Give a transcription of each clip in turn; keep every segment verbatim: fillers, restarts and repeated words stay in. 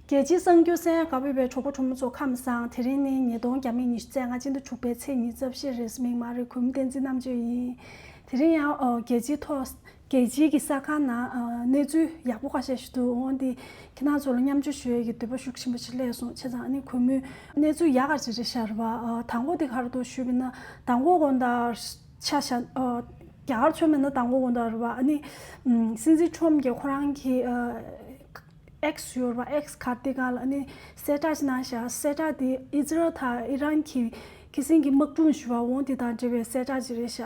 རྒྱལ་སྤྱིའི་གསར་འགྱུར་གསན་ག་བར་བའི་གྲོགས་པོ་གྲོགས་མོ་ཚོ་ཁམས་བཟང་། དེ་རིང་ནི་ཉིས་སྟོང་ཉི་ཤུ་རྩ་ལྔ་སྤྱི་ཟླ་དྲུག་པའི་ཚེས་ཉི་ཤུ་རྩ་བཞི་རེད། མིང་མ་རེད། གུས་མོ་བསྟན་འཛིན་རྣམ་དཔྱོད་ཡིན། དེ་རིང་ཡང་ཨོ་རྒྱལ་སྤྱིའི་ཐོག་རྒྱལ་སྤྱིའི་གི་གསར་ཁང་ནང་ཨ་གནས་ཚུལ་ཡག་པོ་ཁ་ཤས་ཤིག་འདུག་འོན་ཏེ་ཁྱེད་རང་ཚོ་ལ་མཉམ་སྤྱོད་ཞུ་ཡས་ཀྱི་འདོད་པ་ཤུགས་ཆེན་པོ་ཞིག་སླེབས་སོང་། བྱས་ཙང་ཨ་ནི་གུས་མོས་གནས་ཚུལ་ཡག་ག་ཅིག་རེད་ཤག་རེད་བ། ཨ་དང་པོ་དེ་ག་རེ་འདུག་ཞུས་པ་ཡིན་ན། དང་པོ་དགོང་དག་ཆ་བཞག་ཨ་རྒྱ་གར་ཚོད་མེད་ན་དང་པོ་དགོང་དག་རེད་བ། ཨ་ནི་ཨམ་སྲིད་འཛིན་ཁྲོམ་གྱིས་ཁོ་རང་གི་ཨ་ཨེགས་ཡོད་རེད་བ། ཨེགས་ག་རེ་དེ་སྒང་ལ་ཨ་ནི་གསལ་བསྒྲགས་ཤིག་གནང་ཤག་གསལ་བསྒྲགས་དེ་ཨི་ཛི་རལ་དང་ཨི་རན་གྱི་ཁ་སང་གི་དམག་གྲུ་ཞུ་བ་འོང་དེ་དང་འབྲེལ་བའི་གསལ་བསྒྲགས་ཅིག་རེད་ཤག་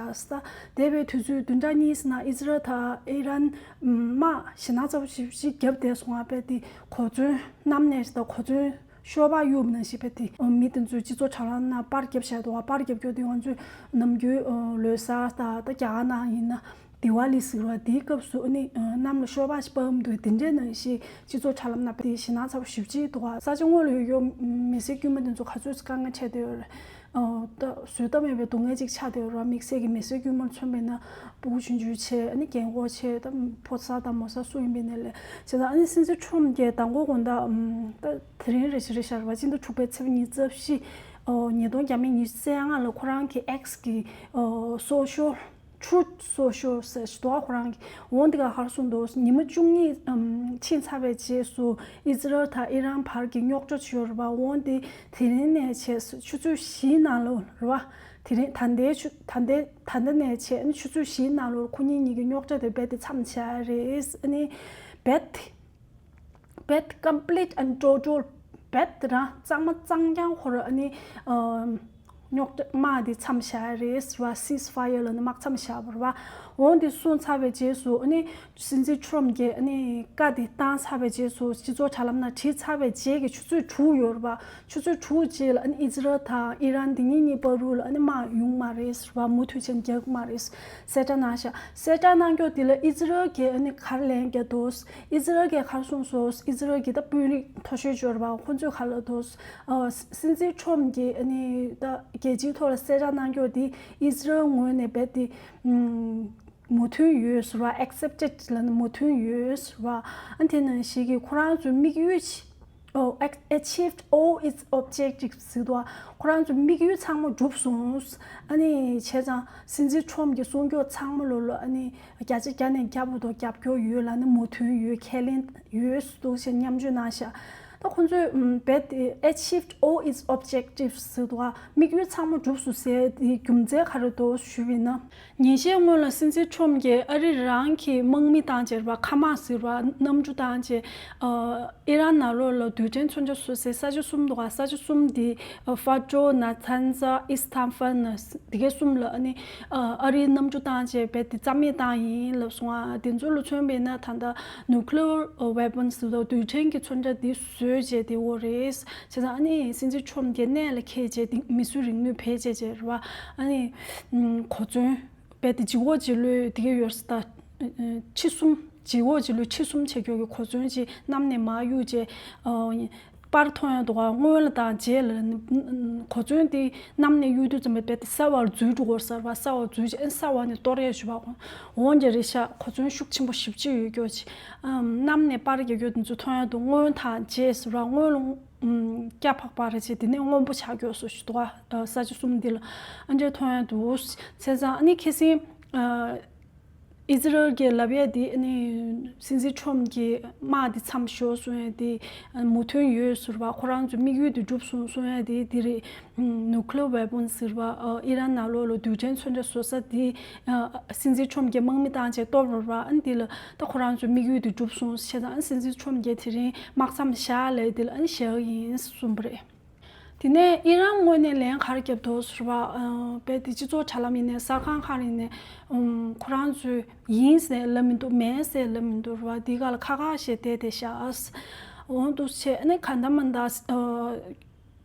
ད་འདས་པའི་དུས་ཚོད་བདུན་ཕྲག་གཉིས་ནང་ཨི་ཛི་རལ་དང་ཨི་རན་དམག་ཞེད་སྣང་ཚ་པོ་ཞེ་པོ་ཅིག་བརྒྱབ་བསྡད་སོང་བ། དཔེ་དེ་གོ་མཚོན་གནམ་ནས་ད་གོ་མཚོན་ཤོག་སྦག་གཡུགས་ནང་བཞིན་དཔེ་དེ་མི་དེ་ཚོས་སྤྱི་ཚོགས་དྲ་ལམ་ནང་པར་བརྒྱབ་བཞག་འདུག་བ། པར་བརྒྱབ་རྒྱུ་དེ་ང་ཚོས་ནམ་རྒྱུན་ལོ་གསར་དང་ད་རྒྱ་གར་ནང་ཡིན་ན་དི་ཝ་ལི་ཟེར་བ་དེའི་སྐབས་སུ་ཨ་ནི་གནམ་ལ་ཤོག་སྦག་ཞིག་སྤར་འདུག་དེ་འདྲའི་ནང་བཞིན་སྤྱི་ཚོགས་དྲ་ལམ་ནང་དེ་ཞེད་སྣང་ཚ་པོ་ཞེ་པོ་ཅིག་འདུག་བ། ས་ཆ་དངོས་ལ་ཡོད་ཡོད་མི་སེར་དཀྱུས་མ་དེ་ཚོ་ག་ཚོད་དཀའ་ངལ་འཕྲད་བསྡད་ཡོད་རེད། ད་བཟོད་ཐབས་མེད་པའི་སྡུག་བསྔལ་ཅིག་ཆགས་བསྡད་ཡོད་རེད་བ། དམིགས་བསལ་གྱི་མི་སེར་དཀྱུས་མར་མཚོན་པ་ཡིན་ན་སྤུ་གུ་ཆུང་ཆུང་བྱས། ཨ་ནི་རྒན་གོག་བྱས། ད་ཕོ་གསར་དང་མོ་གསར་སུ་ཡིན་པ་ཡིན་ནའི་ལས་བྱས་ཙང་། ཨ་ནི་སྲིད་འཛིན་ཁྲོམ་གྱིས་དང་པོ་དགོང་དག་ད་དེ་རིང་རེད་ཤག་རེད་ཤག་རེད་བ། སྤྱི་ཟླ་དྲུག་པའི་ཚེས་པ་ཉི་ཤུ་རྩ་བཞི་ཨོ་ཉིས་སྟོང་ཉི་ཤུ་རྩ་ལྔ་ལ་ཁོ་རང་གི་ཨེགས་ཀྱི་ཨོ་སོ་ཤལ་Truth Social ཟེར་ཞིག་འདུག་ག་ཁོ་རང་གི་འོང་དེ་ག་ག་རེ་གསུངས་འདུག་ཉི་མ་བཅུ་གཉིས་ཨམ་ཕྱིན་ཚར་བའི་རྗེས་སུ་ཨི་ཛི་རལ་དང་ཨི་རན་བར་གྱི་རྙོག་དྲ་ཅིག་ཡོད་རེད་བ། འོང་དེ་དེ་རིང་ནས་བྱས་ཆུ་ཚོད་བཞིའི་ནང་ལོགས་རེད་བ། དེ་རིང་ད་ལྟའི་ཆུ་ད་ལྟའི་ད་ལྟ་ནས་བྱས་ཨ་ནི་ཆུ་ཚོད་བཞིའི་ནང་ལོགས་ཁོ་གཉིས་གཉིས་ཀྱི་རྙོག་དྲ་དེ་རྦད་དེ་མཚམས་བཞག་རེད། ཨ་ནི་རྦད་དེ་རྦད་complete and total རྦད་དེ་རང་གཙང་མ་གཙང་རྐྱང་ཁོ་རང་ཨ་ནི་ཨམ་རྙོག་དྲ་དམག་དེ་མཚམས་བཞག་རེད་ཟེར་བ། ceasefire ལབ་ནས་དམག་མཚམས་བཞག་པ་རེད་བ། འོང་དེ་གསུངས་ཚར་བའི་རྗེས་སུ་ཨ་ནི་སྲིད་འཛིན་ཁྲོམ་གྱིས་ཨ་ནི་བཀའ་དེ་བཏང་ཚར་བའི་རྗེས་སུ་སྤྱི་ཚོགས་དྲ་ལམ་ནང་བྲིས་ཚར་བའི་རྗེས་ཀྱི་ཆུ་ཚོད་དྲུག་ཡོད་རེད་བ། ཆུ་ཚོད་དྲུག་རྗེས་ལ་ཨ་ནི་ཨི་ཛི་རལ་དང་ཨི་རན་དེ་གཉིས་གཉིས་བར་དུ་ལ་ཨ་ནི་དམག་ཡོང་མ་རེད་ཟེར་བ། མུ་མཐུད་བྱས་རྒྱག་མ་རེད་ཟེར་གསལ་བསྒྲགས་གནང་ཤག་གསལ་བསྒྲགས་གནང་རྒྱུ་དེ་ལ་ཨི་ཛི་རལ་གྱིས་ཨ་ནི་ག་རེ་ལན་བརྒྱབ་འདུག་ཨི་ཛི་རལ་གྱིས་ག་རེ་གསུངས་སོང་། ཨི་ཛི་རལ་གྱི་ད་དཔོན་རིགས་མཐོ་ཤོས་ཅིག་ཡོད་རེད་བ། ཁོང་ཚོས་ག་རེ་ལབ་འདུག་ཨ་སྲིད་འཛིན་ཁྲོམ་གྱིས་ཨ་ནི་ད་རྒྱལ་སྤྱིའི་ཐོག་ལ་གསལ་བསྒྲགས་གནང་རྒྱུ་དེ་ཨི་ཛི་རལ་ངོས་ནས་རྦད་དེ་ཨམ་མོས་མཐུན་ཡོད་ཟེར་བ། accepted ལབ་ན་མོས་མཐུན་ཡོད་ཟེར་བ། ཨ་དེ་ནང་བཞིན་གྱི་ཁོ་རང་ཚོའི་དམིགས་ཡུལ་ཅིག་ཨོ་achieved all its objectives ཟེར་འདུག་ཁོ་རང་ཚོའི་དམིགས་ཡུལ་ཚང་མ་འགྲུབ་སོང་། ཨ་ནི་བྱས་ཙང་སྲིད་འཛིན་ཁྲོམ་གྱིས་གསུང་རྒྱུ་ཚང་མ་ལོ་ལོ་ཨ་ནི་བརྒྱ་ཆ་བརྒྱ་ནས་བརྒྱ་བར་དུ་རྒྱབ་སྐྱོར་ཡོད་ལབ་ནས་མོས་མཐུན་ཡོད། ཁས་ལེན་ཡོད་འདུག་ཞེས་མཉམ་སྤྱོད་གནང་ཤག་ད་ཁོང་ཚོས་རྦད་དེ་achieved all its objectives ཟེར་འདུག་དམིགས་ཡུལ་ཚང་མ་འགྲུབ་སོང་ཟེར་དེའི་རྒྱུ་མཚན་ག་རེ་འདུག་ཞུས་པ་ཡིན་ན། ཉིན་ཤས་སྔོན་ལ་སྲིད་འཛིན་ཁྲོམ་གྱིས་ཨ་རི་རང་གི་དམག་མི་བཏང་བྱས་རེད་བ། མཁའ་དམག་ཟེར་བ་གནམ་གྲུ་བཏང་བྱས་ཨ་ཨི་རན་ནང་ལོགས་ལ་རྡུལ་ཕྲན་མཚོན་ཆ་བཟོ་སའི་ས་ཆ་གསུམ་འདུག་ག་ས་ཆ་གསུམ་དེ་ཨ་ཧྥ་ཇོ་ན་ཐན་ཛ་ཨིས་ཐན་ཧྥན་ན་དེ་གའི་གསུམ་ལ་ཨ་ནི་ཨ་ཨ་རིའི་གནམ་གྲུ་བཏང་བྱས་རྦད་དེ་རྩ་མེད་བཏང་ཡིན་ལབ་སོང་ཨ། དེ་ཚོ་ལ་མཚོན་པ་ཡིན་ན་ད་ལྟ་nuclear weapons ཟེར་བ་རྡུལ་ཕྲན་གྱི་མཚོན་ཆ་དེ་བཟོས་བྱས་དེ་འོ་རེད། བྱས་ཙང་ཨ་ནི་སྲིད་འཛིན་ཁྲོམ་གྱིས་གནད་ལ་འཁེལ་བྱས་དེ་མི་གསོད་རིག་ནུས་བེད་སྤྱད་བྱས་རེད་བ། ཨ་ནི་གོ་མཚོན་རྦད་དེ་ལྗིད་ཁོག་ལྗིད་ལོས་དེ་གའི་ཡོད་ས་ད་ཁྲི་གསུམ་ལྗིད་ཁོག་ལྗིད་ལོས་ཁྲི་གསུམ་བྱེད་མཁན་གྱི་གོ་མཚོན་ཅིག་གནམ་ནས་མར་གཡུགས་བྱས་པར་མཐོང་ཡག་འདུག་ག་སྔོན་ལ་དང་རྗེས་ལ་གོ་མཚོན་དེ་གནམ་ནས་གཡུག་དུས་ཙམ་པ་རྦད་དེ་ས་འོག་ལ་འཛུལ་འགྲོ་གི་རེད་ཟེར་བ། ས་འོག་འཛུལ་བྱས་ས་འོག་ནས་གཏོར་ཡག་ཞུ་བ། འོང་རྒྱུ་རེད་ཤག་གོ་མཚོན་ཤུགས་ཆེན་པོ་ཞེ་པོ་ཅིག་ཡོད་རྒྱུ་ཅིག་གནམ་ནས་པར་རྒྱག་རྒྱུ་དེ་ཚོ་མཐོང་ཡག་འདུག་སྔོན་དང་རྗེས་ཟེར་བ། སྔོན་ལ་སྐྱ་ཕག་པ་རེད་བྱས་དེ་ནས་སྔོན་པོ་ཆགས་རྒྱུ་སོ་ཞིག་འདུག་ག་ས་ཆ་གསུམ་འདི་ལ་ཨ་འདྲས་མཐོང་ཡག་འདུག་བྱས་ཙང་ཨ་ནི་ཁ་སང་ཨི་ཛི་རལ་གྱིས་ལབ་ཡག་དེ་ཨ་ནི་སྲིད་འཛིན་ཁྲོམ་གྱིས་དམག་དེ་མཚམས་ཞོག་གསུང་ཡག་དེ་མོས་མཐུན་ཡོད་ཟེར་བ། ཁོ་རང་ཚོའི་དམིགས་ཡུལ་དེ་འགྲུབ་སོང་གསུང་ཡག་དེ་དེ་རེད། nuclear weapon ཟེར་བ་ཨི་རན་ནང་ལོགས་ལ་རྡུལ་ཕྲན་མཚོན་ཆ་བཟོ་ས་དེ་སྲིད་འཛིན་ཁྲོམ་གྱིས་དམག་མི་བཏང་བྱས་གཏོར་བ་རེད་བ། ཨ་ནི་དེ་ལ་ད་ཁོ་རང་ཚོའི་དམིགས་ཡུལ་དེ་འགྲུབ་སོང་བྱས་ཙང་ཨ་ནི་སྲིད་འཛིན་ཁྲོམ་གྱིས་དེ་རིང་དམག་མཚམས་བཞག་ལབ་དེ་ལ་ཨ་ནི་བཞག་ཡིན་གསུངས་པ་རེད། དེ་ནས་ཨི་རན་ངོས་ནས་ལན་ག་རེ་བརྒྱབ་འདུག་ཟེར་བ། ཨ་རྦད་དེ་སྤྱི་ཚོགས་དྲ་ལམ་ཡིན་ནའི་གསར་ཁང་ཁག་ཡིན་ནའི་ཨམ་ཁོ་རང་ཚོས་ཡིན་ཟེར་ལབ་མི་འདུག་མེད་ཟེར་ལབ་མི་འདུག་རེད་བ། དེ་ག་ལ་ཁ་ཁ་ཞེས་བསྡད་བསྡད་ཤག་འོང་འདུག་བྱས་ཨ་ནི་ག་འདྲ་མ་འདྲ་ཨ་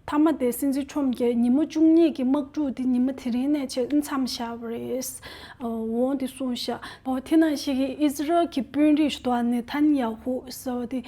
མཐའ་མ་དེ་སྲིད་འཛིན་ཁྲོམ་གྱིས་ཉི་མ་བཅུ་གཉིས་ཀྱི་དམག་འཁྲུག་དེ་ཉི་མ་དེ་རིང་ནས་བྱས་མཚམས་བཞག་པ་རེད། འོ་འདི་གསུངས་ཤག་འོ་དེ་ནང་བཞིན་གྱི་ཨི་ཛི་རལ་གྱི་དཔོན་རིགས་ཤིག་འདུག་ནེ་ཐན་ཡ་ཧུ་ཟེར་བ་དེ།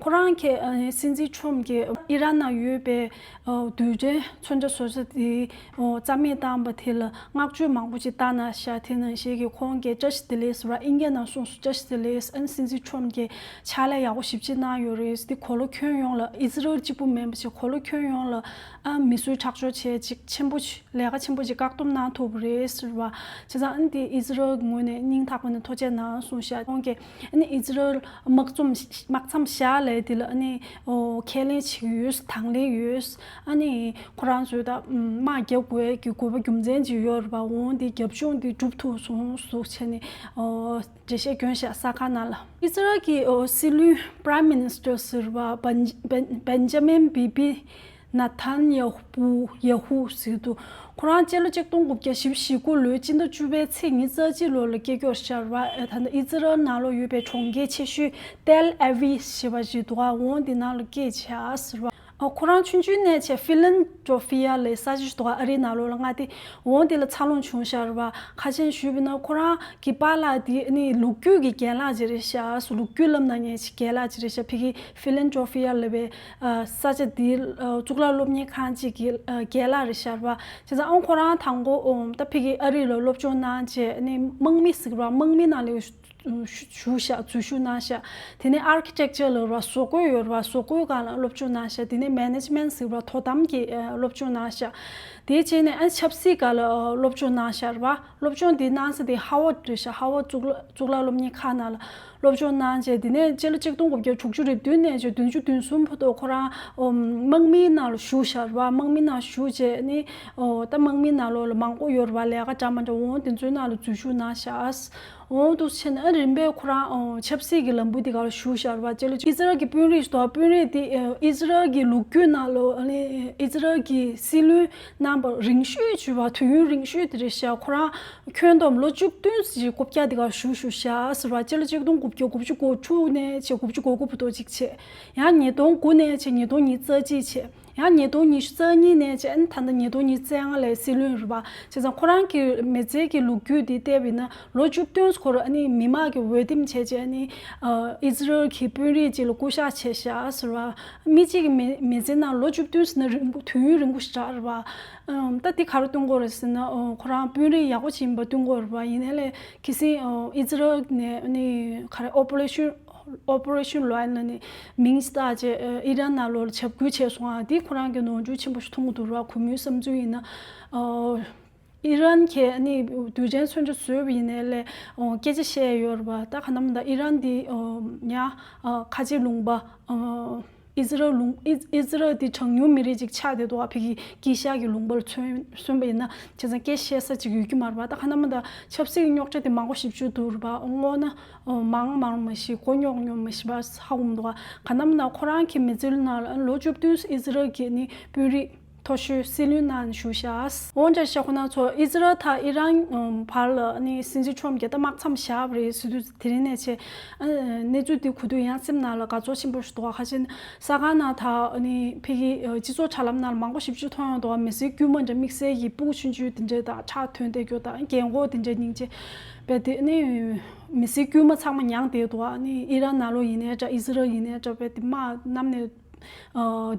ཁོ་རང་གིས་ཨ་ནི་སྲིད་འཛིན་ཁྲོམ་གྱིས་ཨི་རན་ནང་ཡོད་པའི་ཨ་རྡུལ་ཕྲན་མཚོན་ཆ་བཟོ་ས་དེ་ཨོ་རྩ་མེད་བཏང་པ་དེ་ལ་བསྔགས་བརྗོད་མང་པོ་ཅིག་བཏང་གནང་ཤག་དེ་ནང་བཞིན་གྱི་ཁོང་གིས་བཀྲ་ཤིས་བདེ་ལེགས་ཟེར་བ་ཨིན་སྐད་ནང་གསུངས་སོང་། བཀྲ་ཤིས་བདེ་ལེགས། ཨ་ནི་སྲིད་འཛིན་ཁྲོམ་གྱིས་ཕྱག་ལས་ཡག་པོ་ཞེ་པོ་ཅིག་གནང་ཡོད་རེད། དེ་གོ་ལ་ཁྱོན་ཡོངས་ལ་ཨི་ཛི་རལ་གཅིག་པུ་མིན་པ་ཞིག་གོ་ལ་ཁྱོན་ཡོངས་ལ་ཨ་མི་གསོད་ཁྲག་སྦྱོར་བྱས་ཅིག་ཆེན་པོ་ཞིག་ལས་ཀ་ཆེན་པོ་ཅིག་བཀག་སྡོམ་གནང་ཐུབ་པ་རེད་ཟེར་བ། བྱས་ཙང་ཨ་ནི་དེ་ཨི་ཛི་རལ་གྱི་ངོས་ནས་སྙིང་ཐག་པ་ནས་ཐུགས་རྗེ་གནང་གསུངས་ཤག་ཁོང་གིས་ཨ་ནི་ཨི་ཛི་རལ་དམག་མཚམས་དམག་མཚམས་བཞག་ལས་དེ་ལ་ཨ་ནི་ཨོ་ཁས་ལེན་བྱེད་ཀྱི་ཡོད། དང་ལེན་ཡོད། ཨ་ནི་ཁོ་རང་ཚོས་ད་དམག་རྒྱག་དགོས་ཀྱི་དགོས་པ་རྒྱུ་མཚན་ཅིག་ཡོད་རེད་པ། འོ་དེ་རྒྱབ་ལྗོངས་དེ་འགྲུབ་ཐུབ་སོང་ཟེར་བྱས་ནས་ཨོ་འགྲེལ་བཤད་བསྐྱོན་ཤག་གསར་ཁང་ནང་ལ། ཨི་ཛི་རལ་གྱི་ཨོ་སྲིད་བློན་Prime Minister ཟེར་བ་བན་བན་བན་ཇ་མིན་བི་བི་ན་ཐན་ཡ་ཧུ་ཡ་ཧུ་ཟེར་གྱི་འདུག་ཁོ་རང་སྤྱི་ལོ་ཆིག་སྟོང་དགུ་བརྒྱ་བཞི་བཅུ་ཞེ་དགུ་ལོའི་སྤྱི་ཟླ་བཅུ་པའི་ཚེས་ཉི་ཤུ་རྩ་གཅིག་ལོ་ལ་སྐྱེས་སྐྱོར་ཤར་བ། ཨེ་ད་ལྟ་ཨི་ཛི་རལ་ནང་ལོགས་ཡོད་པའི་གྲོང་ཁྱེར་ཆེ་ཤོས་ཏེལ་ཨ་བི་ཞེས་པ་ཞིག་འདུག་འོ་འདི་ནང་ལ་སྐྱེས་ཤག་ཟེར་བ། ཨ་ཁོ་རང་ཆུང་ཆུང་ནས་བྱས་ཧྥི་ལན་ཌེལ་ཕི་ཡ་ལབ་ས་ཆ་ཞིག་འདུག་ཨ་རིའི་ནང་ལོགས་ལ་མངའ་སྡེ། འོ་འདི་ལ་འཚར་ལོངས་བྱུང་ཤག་རེད་བ། ཁ་ཆེན་ཞུས་པ་ཡིན་ན་ཁོ་རང་གི་པཱ་ལགས་དེ་ནི་ལོ་རྒྱུས་ཀྱི་རྒན་ལགས་ཅིག་རེད་ཤག་ལོ་རྒྱུས་བསླབ་གནང་མཁན་ཞིག་རྒན་ལགས་ཅིག་རེད་ཤག་ཕ་གི་ཧྥི་ལན་ཌེལ་ཕི་ཡ་ལབ་པའི་ཨ་ས་ཆ་དེའི་ཨ་གཙུག་ལག་སློབ་གཉེར་ཁང་ཅིག་གི་ཨ་རྒན་ལགས་རེད་ཤག་རེད་བ། བྱས་ཙང་ཨང་ཁོ་རང་དང་པོ་ཨོ་ད་ཕ་གི་ཨ་རི་ལ་སློབ་སྦྱོང་གནང་བྱས་ནི་དམག་མི་ཟེར་བ་དམག་མི་ནང་ལ་ཞུ་ཞུ་ཤག་འཛུལ་ཞུགས་གནང་ཤག་དེ་ནས་ཨར་ཁི་ཊེག་ཅར་ལབ་ར་བཟོ་བཀོད་ཡོད་ར་བཟོ་བཀོད་སྒང་ལ་སློབ་སྦྱོང་གནང་ཤག་དེ་ནས་མེ་ནེ་ཇི་མེན་ཊི་ཟེར་བ་དོ་དམ་གྱི་ཨ་སློབ་སྦྱོང་གནང་ཤག་དེ་རྗེས་ནས་ཨ་ཆབ་སྲིད་སྒང་ལ་ཨ་སློབ་སྦྱོང་གནང་ཤག་ར་བ། སློབ་སྦྱོང་དེ་གནང་ས་དེ་ཧ་ཝར་ཌི་རེད་ཤག་ཧ་ཝར་ཌི་གཙུག་ལག་གཙུག་ལག་སློབ་གཉེར་ཁང་ནང་ལ་སློབ་སྦྱོང་གནང་རྗེས་དེ་ནས་སྤྱི་ལོ་ཆིག་སྟོང་དགུ་བརྒྱ་དྲུག་ཅུ་རེ་བདུན་ནས་བྱས་བདུན་ཅུ་དོན་གསུམ་བར་དུ་ཁོ་རང་ཨོ་དམག་མིའི་ནང་ལ་ཞུགས་ཤག་ར་བ། དམག་མི་ནང་ཞུགས་རྗེས་ནི་ཨོ་ད་དམག་མི་ནང་ལོགས་ལ་མང་པོ་ཡོད་ར་བ། ལས་ཀ་འདྲ་མ་འདྲ་འོང་དེ་ཚོའི་ནང་ལ་འཛུལ་ཞུགས་གནང་ཤག་འོ་འདུག་བྱས་ནས་ཨ་རིམ་པས་ཁོ་རང་ཨོ་ཆབ་སྲིད་ཀྱི་ལམ་བུ་འདི་ག་ལ་ཞུགས་ཤག་ར་བ། སྤྱི་ལོ་ཨི་ཛི་རལ་གྱི་དཔོན་རིགས་ཤིག་འདུག་དཔོན་རིགས་འདི་ཨ་ཨི་ཛི་རལ་གྱི་ལོ་རྒྱུས་ནང་ལོགས་ཨ་ནི་ཨི་ཛི་རལ་གྱི་སྲིད་བློན་རྣམ་པ་རིང་ཤོས་བྱས་པ་དུས་ཡུན་རིང་ཤོས་དེ་རེད་ཤག་ཁོ་རང་ཁྱོན་བསྡོམས་ལོ་བཅུ་བདུན་ཞིག་རྐུབ་བཀྱག་དེ་ག་ལ་བཞུགས་བཞུགས་ཤག་ཟེར་བ། སྤྱི་ལོ་ཆིག་སྟོང་དགུ་བརྒྱ་དགུ་བཅུ་གོ་དྲུག་ནས་བྱས་དགུ་བཅུ་གོ་དགུ་བར་དུ་ཅིག་བྱས། ཡང་ཉིས་སྟོང་དགུ་ནས་བྱས་ཉིས་སྟོང་ཉི་ཤུ་རྩ་གཅིག་བྱས། ཡང་ཉིས་སྟོང་ཉི་ཤུ་རྩ་གཉིས་ནས་བྱས་ཨ་ནི་ད་ལྟ་ཉིས་སྟོང་ཉི་ཤུ་རྩ་ལྔ་ལ་སྲིད་བློན་རེད་པ། བྱས་ཙང་ཁོ་རང་གི་མི་ཚེ་གི་ལོ་རྒྱུས་འདི་བལྟས་པ་ཡིན་ན་ལོ་བཅུ་བདུན་སྐོར་ཨ་ནི་མི་མང་གི་འོས་འདེམས་བྱས་བྱས་ཨ་ནི་ཨ་ཨི་ཛི་རལ་གྱི་དཔོན་རིགས་ཅིག་ལ་སྐུ་ཞབས་བྱས་ཤག་ཟེར་བ། མི་གཅིག་གི་མི་མི་ཚེ་ནང་ལོ་བཅུ་བདུན་ཟེར་ན་རིང་པོ་དུས་ཡུན་རིང་པོ་ཞིག་རེད་པ། ཨམ་ད་འདི་ག་རེ་སྟོན་གྱི་ཡོད་རེད་ཟེར་ན་ཨོ་ཁོ་རང་དཔོན་རིགས་ཡག་པོ་ཅིག་ཡིན་པ་སྟོན་གྱི་ཡོད་རེད་པ། ཡིན་ནའི་ལས་ཁ་སང་ཨོ་ཨི་ཛི་རལ་ནས་ཨ་ནི་ག་རེ་ཨོ་པ་རེ་ཤོན་ཨོ་པ་རེ་ཤོན་ལོ་ཡན་ལ་ནི་མིང་ཞིག་བཏགས་བྱས་ཨི་རན་ནང་ལོགས་ལ་འཇབ་རྒོལ་བྱས་སོང་ཨ། འདི་ཁོ་རང་གི་ནོར་འཁྲུལ་ཆེན་པོ་ཞིག་མཐོང་གི་འདུག་ར། ཁོ་མོའི་བསམ་ཚུལ་ཡིན་ན་ཨོ་ཨི་རན་གྱིས་ཨ་ནི་རྡུལ་ཕྲན་མཚོན་ཆ་བཟོས་པ་ཡིན་ནའི་ལས་ཨོ་སྐད་ཆ་བཤད་ཡོད་རེད་པ། ད་ག་ནམ་ད་ཨི་རན་འདི་ཨོ་ཡ་ཨ་ཁ་ཆེ་ལུང་པ་ཨོ་ཨི་ཛི་རལ་ལུང་ཨི་ཨི་ཛི་རལ་འདི་གྲངས་ཉུང་མི་རིགས་ཅིག་ཆགས་བསྡད་འདུག་ཨ། ཕ་གི་དཀྱིལ་ཤར་གྱི་ལུང་པར་མཚོན་མཚོན་པ་ཡིན་ན་བྱས་ཙང་སྐད་བཤད་ས་ཅིག་ཡོད་ཀྱི་མ་རེད་པ། ད་ག་ནམ་ད་ཆབ་སྲིད་ཀྱི་རྙོག་དྲ་དེ་མང་པོ་ཞེ་པོ་ཅིག་འདུག་རེད་པ། དངོས་གནས་ཨོ་མང་མང་མ་ཤེས། མགོ་རྙོག་རྙོག་མ་ཤེས་པ་ཧ་གོ་མི་འདུག་ཨ། ག་ནམ་ན་ཁོ་རང་གི་མི་ཚེའི་ནང་ལ་ལོ་བཅུ་བདུན་ཨི་ཛི་རལ་གྱི་ནི་དཔོན་རིགས་མཐོ་ཤོས་སྲིད་བློན་ནང་བཞུགས་ཤག་འོ་འདྲ་ཤག་ཁོ་ན་ཚོ་ཨི་ཛི་རལ་དང་ཨི་རན་བར་ལ་ནི་སྲིད་འཛིན་ཁྲོམ་གྱིས་ད་དམག་མཚམས་བཞག་པ་རེད་ཟེར་དུས་དེ་རིང་ནས་བྱས་གནས་ཚུལ་འདི་གོ་དུས་ཡང་སེམས་ནང་ལ་དགའ་ཚོར་ཆེན་པོ་ཞིག་འདུག་ཁ་ཆེན་གསར་ཁང་ནང་དང་ནི་ཕ་གི་སྤྱི་ཚོགས་དྲ་ལམ་ནང་ལ་མང་པོ་ཞེ་པོ་ཅིག་མཐོང་ཡོང་འདུག་མི་སེར་དཀྱུས་མ་འདྲ་དམིགས་བསལ་གྱི་སྤུ་གུ་ཆུང་ཆུང་དེ་འདྲ་དང་ཁྲག་ཐོན་བསྡད་རྒྱུ་དང་རྒན་གོག་དེ་འདྲ་སྙིང་རྗེ་བས་དེ་ནི་མི་སེར་དཀྱུས་མ་ཚང་མ་མྱངས་བསྡད་འདུག་ནི་ཨི་རན་ནང་ལོགས་ཡིན་ནའི་འདྲ་ཨི་ཛི་རལ་ཡིན་ནའི་འདྲ་བས་དེ་དམག་གནམ་ནས་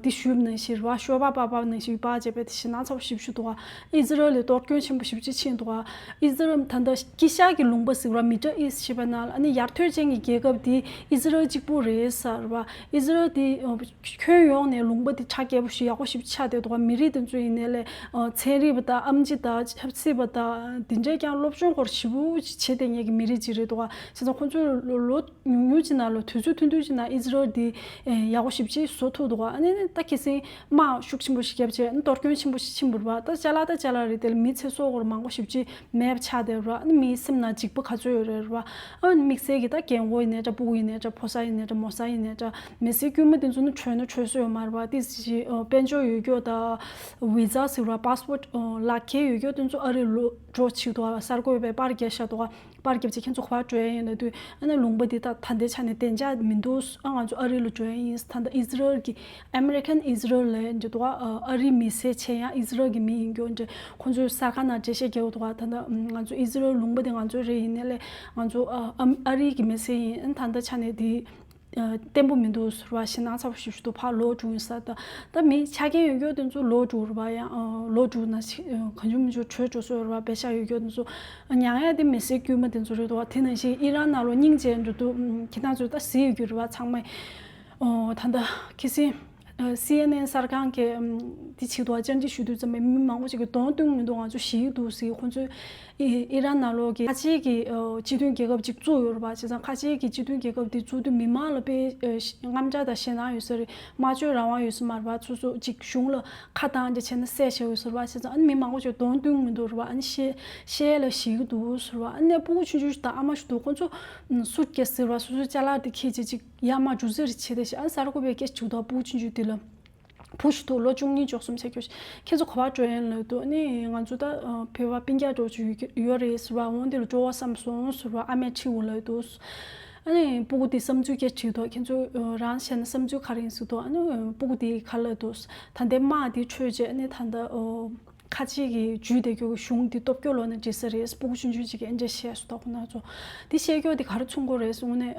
འདི་ཞུས་པ་ནང་བཞིན་རེད་བ། ཤོ་སྦག་སྦག་སྦག་ནང་བཞིན་སྦག་བྱས་པས་དེ་ཞེད་སྣང་ཚ་པོ་ཞེ་པོ་ཅིག་འདུག་བ། ཨི་ཛི་རལ་ལ་གཏོར་སྐྱོན་ཆེན་པོ་ཞེ་པོ་ཅིག་ཕྱིན་འདུག་བ། ཨི་ཛི་རལ་ད་ལྟ་དཀྱིལ་ཤར་གྱི་ལུང་པ་ཟེར་བ་མི་ཌལ་ཨིསཊ་ཞེས་པ་ནང་ལ་ཨ་ནི་ཡར་ཐོན་ཅན་གྱི་རྒྱལ་ཁབ་དེ་ཨི་ཛི་རལ་གཅིག་པུ་རེད་ཟེར་བ། ཨི་ཛི་རལ་དེ་ཁྱོན་ཡོངས་ནས་ལུང་པ་དེ་གྲ་རྒྱས་པོ་ཞིག་ཡག་པོ་ཞེ་པོ་ཆགས་བསྡད་འདུག་བ། མི་རིགས་དེ་ཚོ་ཡིན་ནའི་ལས་ཚན་རིག་པ་དང་ཨེམ་ཆི་དང་ཆབ་སྲིད་པ་དང་དེ་འདྲས་ཀྱང་སློབ་སྦྱོང་སྐོར་ཞེ་པོ་ཅིག་བྱེད་བསྡད་མཁན་གྱི་མི་རིགས་ཅིག་རེད་འདུག་བ། བྱས་ཙང་ཁོང་ཚོས་ལོ་ལོ་ཉུང་ཉུང་ཅིག་ནང་ལ་དུས་ཚོད་ཐུང་ཐུང་ཅིག་ནང་ཨི་ཛི་རལ་འདི་ཡག་པོ་ཞེ་པོ་ཅིག་བཟོ་ཐུབ་འདུག་བ། ཨ་ནི་ད་ཁ་སང་དམག་ཤུགས་ཆེན་པོ་ཞིག་བརྒྱབ་བྱས་ཨ་ནི་གཏོར་སྐྱོན་ཆེན་པོ་ཞིག་ཕྱིན་པ་རེད་བ། ད་ཅ་ལག་ད་ཅ་ལག་རེད་དེ་ལ་མི་ཚེ་སྲོག་སྐོར་མང་པོ་ཞེ་པོ་ཅིག་མེད་པ་ཆགས་བསྡད་པ་རེད་བ། ཨ་ནི་མིའི་སེམས་ནང་འཇིགས་པ་ག་ཚོད་ཡོད་རེད་བ། ཨ་ནི་དམིགས་བསལ་གྱི་ད་རྒན་གོག་ཡིན་ནའི་འདྲ་སྤུ་གུ་ཡིན་ནའི་འདྲ་ཕོ་གསར་ཡིན་ནའི་འདྲ་མོ་གསར་ཡིན་ནའི་འདྲ་མི་སེར་དཀྱུས་མ་དེ་ཚོ་ནི་གྲོས་ན་ འཕྲོད་སྲོལ་ཡོད་མ་རེད་པ། དེ་བཞིན་ཨ་དཔལ་འབྱོར་ཡོད་རྒྱུ་དང་ཝི་ཛ་ཟེར་བ་པ་སི་པོར་ཊི་ཨ་ལག་འཁྱེར་ཡོད་རྒྱུ་དེ་ཚོ་ཨ་རི་ལོག་འགྲོ་ཆེད་དུ་གསར་འགོད་པས་པར་བརྒྱབ་བཞག་འདུག་ག་པར་བརྒྱབ་བྱས་ཁྱེད་ཚོ་ག་པར་འགྲོ་ཡ་ཡིན་ལབ་དུས། ཨ་ནི་ལུང་པ་འདི་ད་ད་ལྟའི་ཆ་ནས་བདེ་འཇགས་མི་འདུག་ཨ་ང་ཚོ་ཨ་རི་ལ་འགྲོ་ཡ་ཡིན། ད་ལྟ་ཨི་ཟི་རལ་གྱི་ཨ་མེ་རི་ཁན་ཨི་ཟི་རལ་ལ་འགྲོ་འདུག་ག་ཨ་རི་མི་སེར་བྱས་ཡང་ཨི་ཟི་རལ་གྱི་མི་ཡིན་རྒྱུ་འདྲ་ཁོང་ཚོའི་གསར་ཁང་ནང་འགྲེལ་བཤད་རྒྱག་འདུག་ག་ད་ལྟ་ང་ཚོ་ཨི་ཟི་རལ་ལུང་པ་འདི་ང་ཚོའི་རེད། ཡིན་ནའི་ལས་ང་ཚོ་ཨ་ཨ་རི་གི་མི་སེར་ཡིན། ཨ་ད་ལྟ་ཆ་ནས་འདི་ཨ་བརྟན་པོ་མི་འདུག་ཟེར་བ། ཞེད་སྣང་ཚ་པོ་ཞེ་པོ་ཞིག་འདུག་ཕར་ལོག་འགྲོ་ཡིན་ས། ད་ད་མི་ཆ་རྐྱེན་ཡོད་རྒྱུ་དེ་ཚོ་ལོག་འགྲོ་རེད་པ། ཡང་ཨ་ལོག་འགྲོ་ན་ཆི་ཨ་གང་བྱུང་མི་བྱུང་བྲོས་འགྲོ་སྲོལ་རེད་པ། པེ་ཤག་ཡོད་རྒྱུ་དེ་ཚོ་མྱང་ཡ་དེ་མི་སེར་དཀྱུས་མ་དེ་ཚོ་རེད་འདུག་ག་དེ་ནང་བཞིན་ཨི་རན་ནང་ལོགས་སྙིང་རྗེ་འགྲོ་འདུག་ཁྱེད་རང་ཚོས་ད་གཟིགས་ཡོད་རྒྱུ་རེད་པ། ཚང་མས་ཨོ་ད་ད་ཁི་སིན་ཨ་སི་ཨེན་ཨེན་གསར་ཁང་གིས་ཨམ་འདི་ཆེད་དུ་བཅར་འདྲི་ཞུ་དུས་ཙམ་པ་མི་མང་པོ་ཞིག་གིས་གདོང་སྟོན་མི་འདུག་ང་ཚོ་ཞི་གི་འདུག་ཟེར། ཁོང་ཚོས་ཨི་ཨི་རན་ནང་ལོགས་ཀྱི་ཁ་ཆེའི་གི་ཨ་སྤྱི་མཐུན་རྒྱལ་ཁབ་ཅིག་བཙུགས་ཡོད་རེད་པ། བྱས་ཙང་ཁ་ཆེའི་གི་སྤྱི་མཐུན་རྒྱལ་ཁབ་དེ་བཙུགས་དུས་མི་མང་ལ་དཔེ་ཨ་ཞི་དངངས་འཆར་དང་ཞེད་སྣང་ཡོད་ས་རེད། སྨྲ་བརྗོད་རང་དབང་ཡོད་ས་མ་རེད་པ། སོ་སོ་ཅིག་གཞུང་ལ་ཁ་བཏང་རྗེས་བྱས་ན་བསད་བཞག་ཡོད་ས་རེད་པ། བྱས་ཙང་ཨ་ནི་མི་མང་པོ་ཞིག་གདོང་སྟོན་མི་འདུག་རེད་པ། ཨ་ནི་བཤད་བཤད་ལ་ཞི་གི་འདུག་ཟེར་བ། ཨ་ནི་སྤུ་གུ་ཆུང་ཆུང་ཞིག་དང་ཨ་མ་ཞིག་འདུག་ཁོང་ཚོ་སུཊ་ཀེ་སི་ཟེར་བ། སོ་སོའི་ཅ་ལག་དེ་འཁྱེར་རྗེས་ཅིག་ཡར་མར་འགྲོ་རྩིས་རེ་བྱས་ཏེ་ཤག་ཨ་ནི་གསར་འགོད་པས་སྐད་ཆ་དྲིས་འདུག་སྤུ་གུ་ཆུང་ཆུང་དེ་ལ། བུ་ཞིག་འདུག་ལོ་བཅུ་གཉིས་བཅུ་གསུམ་ཆགས་རྒྱུ་ཞིག་ཁྱེད་ཚོ་ག་པར་འགྲོ་ཡིན་ལབ་དུས། ཨ་ནི་ང་ཚོ་ད་ཨ་བོད་པ་སྤུན་ཀྱག་འདྲ་བོ་ཅིག་ཡོད་ཀྱི་ཡོད་རེད་ཟེར་བ། འོང་དེ་ལ་འགྲོ་བསམ་སོང་ཟེར་བ་ཨ་མས་དྲིས་འོང་ལབ་འདུག་ཨ་ནི་སྤུ་གུ་དེ་བསམ་ཚུལ་སྐད་ཆ་དྲིས་འདུག་ཁྱེད་ཚོ་ཨ་རང་བྱས་ན་བསམ་ཚུལ་ག་རེ་ཡིན་ཟེར་འདུག་ཨ་ནི་སྤུ་གུ་དེ་ག་ལབ་འདུག་ད་ལྟའི་དམག་དེ་འཕྲོས་རྗེས་ཨ་ནི་ད་ལྟ་ཨོ་ཁ་ཆེ་གི་ཇུས་འདེད་རྒྱུ་གི་གཞུང་དེ་སྟོབས་སྐྱོ་ལོག་ནས་འགྲིག་ས་རེད། སྤུ་གུ་ཆུང་ཆུང་ཅིག་གིས་ཨེ་འདྲ་བཤད་སོང་། ད་ཁོ་ན་ཚོ་དེ་བཤད་རྒྱུ་དེ་ག་རེ་མཚོན་གྱི་རེད་ཟེར་ན། ཨ་ནི་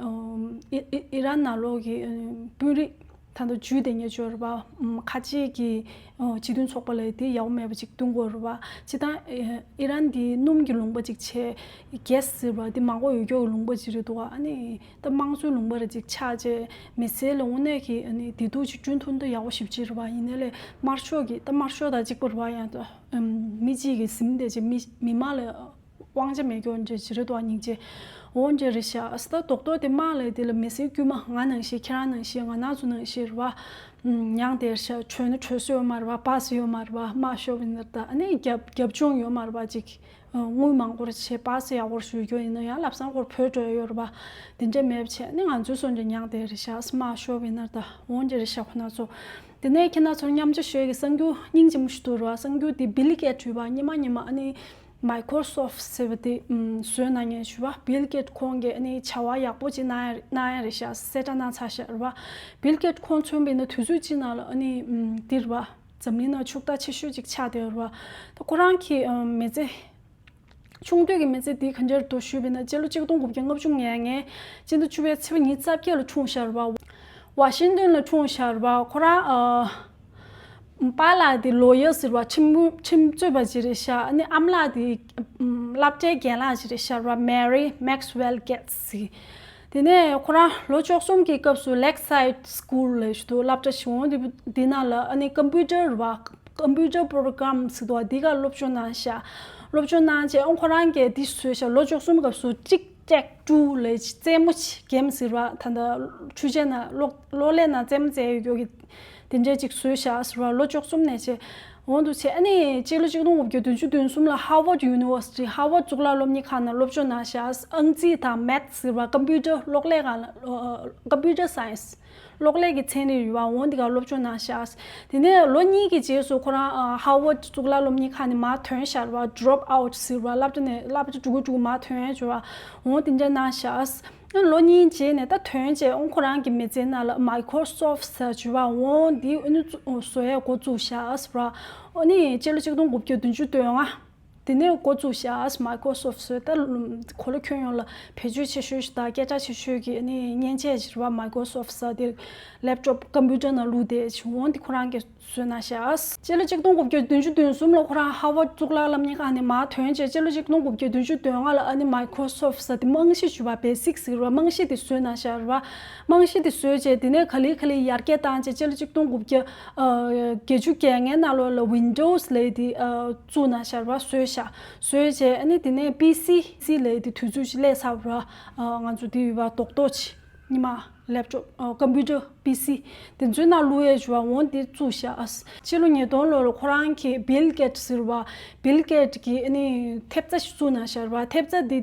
ཨི་ཨི་ཨི་རན་ནང་ལོགས་ཀྱི་ཨ་ནི་དཔོན་རིགས་ད་ལྟ་ཇུས་འདེད་མཁན་ཅིག་ཡོད་རེད་པ། ཨམ་ཁ་ཆེ་གི་ཨ་སྤྱི་མཐུན་ཚོགས་པ་ལབ་དེ་ཡག་པོ་མེད་པ་ཅིག་བསྟན་གྱི་ཡོད་རེད་པ། སྤྱིར་བཏང་ཨི་ཨི་རན་འདི་སྣུམ་གྱི་ལུང་པ་ཅིག་བྱས། གྷེ་སི་ཟེར་བ་འདི་མང་པོ་ཡོད་རྒྱུ་གི་ལུང་པ་ཅིག་རེད་འདུག་ཨ་ནི་ད་དམངས་གཙོའི་ལུང་པ་རེ་ཅིག་ཆགས་རྗེས་མི་སེར་ལ་དངོས་གནས་ཀྱི་ཨ་ནི་བདེ་སྡུག་ཅིག་བསྐྲུན་ཐུབ་ན་ད་ཡག་པོ་ཞེ་པོ་ཅིག་རེད་པ། ཡིན་ནའི་ལས་དམར་ཤོག་གི་ད་དམར་ཤོག་དང་གཅིག་པ་རེད་པ། ཡང་ད་ཨམ་མི་གཅིག་གིས་ཟིན་བསྡད་རྗེས་མི་མི་མང་ལ་དབང་ཆ་མེད་རྒྱུ་འདྲ་ཅིག་རེད་འདུག་སྙིང་རྗེ། འོ་འདྲ་རེད་ཤག་ཨ་ད་རྡོག་རྡོག་དེ་དམག་ལབ་དེ་ལ་མི་སེར་དཀྱུས་མ་ང་ནང་བཞིན་ཁྱེད་རང་ནང་བཞིན་ང་རང་ཚོ་ནང་བཞིན་རེད་པ། ཨམ་མྱངས་བསྡད་ཤག་བྲོས་ན་བྲོས་ས་ཡོད་མ་རེད་པ། བག་ས་ཡོད་མ་རེད་པ། དམག་ཤོར་བ་ཡིན་ན། ད་ཨ་ནི་རྒྱབ་རྒྱབ་ལྗོངས་ཡོད་མ་རེད་པ། ཅིག་ཨ་དངུལ་མང་པོ་རེ་བྱས་བག་ས་ཡག་པོ་རེ་ཞུ་རྒྱུ་ཡིན་ན་ཡང་ལམ་སང་ཁོ་རང་བྲོས་འགྲོ་ཡ་ཡོད་རེད་པ། དེ་འདྲ་མེད་པ་བྱས་ཨ་ནི་ང་ཚོའི་སོང་ཅིག་མྱངས་བསྡད་རེད་ཤག་དམག་ཤོར་བ་ཡིན་ན། ད་འོ་འདྲ་རེད་ཤག་ཁོ་ན་ཚོ། དེ་ནས་ཁྱེད་རང་ཚོར་མཉམ་སྤྱོད་ཞུ་ཡ་གི་གསར་འགྱུར་སྙིང་རྗེ་མོ་ཞིག་འདུག་ར། གསར་འགྱུར་དེ་བིལ་གེ་ཊི་ཡོད་པ། སྔོན་མ་སྔོན་མ་ཨ་ནི་མའི་ཀོ་རོ་སོབ་ཟེར་བ་དེ་ཨམ་བཟོས་གནང་མཁན་ཞུ་བ། བིལ་གེ་ཊི་ཁོང་གིས་ཨ་ནི་བྱ་བ་ཡག་པོ་ཅིག་གནང་ཡ་གནང་ཡ་རེད་ཤག་གསལ་བསྒྲགས་གནང་ཚར་ཤག་ར་བ། བིལ་གེ་ཊི་ཁོང་མཚོན་པ་ཡིན་ན་དུས་ཚོད་ཅིག་ནང་ལ་ཨ་ནི་ཨམ་འདི་ར་བ། འཛམ་གླིང་ནང་ཕྱུག་བདག་ཆེ་ཤོས་ཅིག་ཆགས་བསྡད་ཡོད་ར་བ། ད་ཁོ་རང་གི་ཨམ་མི་ཚེ། ཆུང་དུས་ཀྱི་མི་ཚེ་འདི་ག་འདྲ་འདུག་ཞུས་པ་ཡིན་ན། སྤྱི་ལོ་ཆིག་སྟོང་དགུ་བརྒྱ་ལྔ་བཅུ་ང་ལྔ། སྤྱི་ཟླ་བཅུ་པའི་ཚེས་པ་ཉི་ཤུ་རྩ་བརྒྱད་ལ་འཁྲུངས་ཤག་ར་བ། ཝ་ཤིང་ཏོན་ལ་འཁྲུངས་ཤག་ར་བ། ཁོ་རང་ཨ་པཱ་ལགས་དེ་ལོ་ཡར་ཟེར་བ་ཁྲིམས་ཁྲིམས་རྩོད་པ་ཅིག་རེད་ཤག་ཨ་ནི་ཨ་མ་ལགས་དེ་ཨམ་སློབ་གྲྭའི་རྒན་ལགས་ཅིག་རེད་ཤག་ར་བ། མེ་རི་མེག་སི་ཝེལ་གེ་ཊི་སི་ཟེར། དེ་ནས་ཁོ་རང་ལོ་བཅུ་གསུམ་གྱི་སྐབས་སུ་ལེག་སའིཌ་སི་ཀུལ་ལབ་ཞིག་འདུག་སློབ་གྲྭ་ཞིག་འོང་དུས་འདི་ནང་ལ་ཨ་ནི་ཀམ་པུ་ཊར་ར་བ། ཀམ་པུ་ཊར་པོ་རོ་གྷ་རམ་ཟེར་འདུག་པ། འདི་ག་སློབ་སྦྱོང་གནང་ཤག་སློབ་སྦྱོང་གནང་རྗེས་ཨང་ཁོ་རང་གིས་འདི་བཟོས་ཤག་ལོ་བཅུ་གསུམ་སྐབས་སུ་ཊིག་ཊེག་ཊུ་ལབ་རྩེད་མོ་གེམ་ཟེར་བ། ད་ལྟ་འཕྲུལ་ཆས་ནང་གློག་གློག་ཀླད་ནང་རྩེད་མོ་རྩེ་ཡོད་རྒྱུ་གི་དེ་འདྲ་ཅིག་བཟོས་ཤག་ཟེར་བ། ལོ་བཅུ་གསུམ་ནས་བྱས་འོང་དུས་བྱས་ཨ་ནི་སྤྱི་ལོ་ཆིག་སྟོང་དགུ་བརྒྱ་བདུན་ཅུ་དོན་གསུམ་ལ་ཧར་ཝརཌ་ཡུ་ནི་ཝར་སི་ཊི། ཧར་ཝརཌ་གཙུག་ལག་སློབ་གཉེར་ཁང་ནང་སློབ་སྦྱོང་གནང་ཤག་ཨང་རྩིས་དང་མེཐ་ཟེར་བ། ཀམ་པུ་ཊར་གློག་ཀླད་སྒང་ལ་ཀམ་པུ་ཊར་སའེན་སི། གློག་ཀླད་ཀྱི་ཚན་རིག་རེད་བ། འོང་འདི་ག་སློབ་སྦྱོང་གནང་ཤག་དེ་ནས་ལོ་གཉིས་ཀྱི་རྗེས་སུ་ཁོ་རང་ཨ་ཧར་ཝརཌ་གཙུག་ལག་སློབ་གཉེར་ཁང་ནས་མར་ཐོན་ཤག་རེད་བ། ཌོབ་ཨའུཊ་ཟེར་བ། སློབ་གྲྭ་ནས་སློབ་གྲྭ་འགྲོ་གི་འགྲོ་གི་མར་ཐོན་ཡ་བྱས་བ། འོང་དེ་འདྲ་གནང་ཤག་ལོ་གཉིས་རྗེས་ནས་ད་ཐོན་རྗེས་འོང་ཁོ་རང་གི་མི་ཚེའི་ནང་ལ་མའི་ཀོ་རོ་སོབ་ཟེར་བྱས་བ། འོང་འདི་ཨ་ནི་བཟོ་ཡ་འགོ་བཙུགས་ཤག་རེད་བ། ཨ་ནི་སྤྱི་ལོ་ཆིག་སྟོང་དགུ་བརྒྱ་བདུན་ཅུ་དོན་ལྔ། དེ་ནས་འགོ་བཙུགས་ཤག་མའི་ཀོ་རོ་སོབ་ཟེར། ད་གོ་ལ་ཁྱོན་ཡོངས་ལ་བེད་སྤྱོད་ཆེ་ཤོས་ཤིག་དང་སྐད་གྲགས་ཆེ་ཤོས་ཀྱི་ཨ་ནི་མཉེན་ཆས་ཤིག་རེད་བ། མའི་ཀོ་རོ་སོབ་ཟེར་དེ་ལེབ་ཊོབ་ཀམ་པུ་ཊར་ནང་བླུགས་བསྡད་བྱས། འོང་དེ་ཁོ་རང་གིས་བཟོས་གནང་ཤག་སྤྱི་ལོ་ཆིག་སྟོང་དགུ་བརྒྱ་བདུན་ཅུ་དོན་གསུམ་ལ་ཁོ་རང་ཧར་ཝརཌ་གཙུག་ལག་སློབ་གཉེར་ཁང་ནས་མར་ཐོན་རྗེས་སྤྱི་ལོ་ཆིག་སྟོང་དགུ་བརྒྱ་བདུན་ཅུ་དོན་ལྔ་ལ་ཨ་ནི་མའི་ཀོ་རོ་སོབ་ཟེར་དེ་རྨང་གཞི་ཞུ་བ། བེ་སིག་ཟེར་བ། རྨང་གཞི་དེ་བཟོས་གནང་ཤག་རེད་བ། རྨང་གཞི་དེ་བཟོས་རྗེས་དེ་ནས་ག་ལེ་ག་ལེ་ཡར་རྒྱས་བཏང་རྗེས་སྤྱི་ལོ་ཆིག་སྟོང་དགུ་བརྒྱ་ཨ་བརྒྱད་ཅུ་གྱ་ལྔའི་ནང་ལོགས་ལ་ཝིན་ཌོ་སི་ལབ་དེ་ཨ་བཙུགས་གནང་ཤག་རེད་བ། བཟོས་ཤག་བཟོས་རྗེས་ཨ་ནི་དེ་ནས་པི་སི་སི་ལབ་དེ་དུས་ཚོད་ཅིག་སླེབས་ཚར་བ་རེད་བ། ཨ་ང་ཚོ་དེ་ཡོད་པ་རྡོག་རྡོག་ཅིག་ཉི་མ། ལེབ་ཊོབ། ཨ། ཀམ་པུ་ཊར། པི་སི། དེ་ཚོའི་ནང་བླུག་ཡས་བྱས་པ་འོ་དེ་བཙུགས་ཤག། ཨ། ཕྱི་ལོ་ཉིས་སྟོང་ལོ་ལ་ཁོ་རང་གིས་བིལ་གེ་ཊི་ཟེར་བ། བིལ་གེ་ཊི་གིས་ཨ་ནི་ཐེབས་རྩ་ཞིག་བཙུགས་གནང་ཤག་རེད་པ། ཐེབས་རྩ་འདི།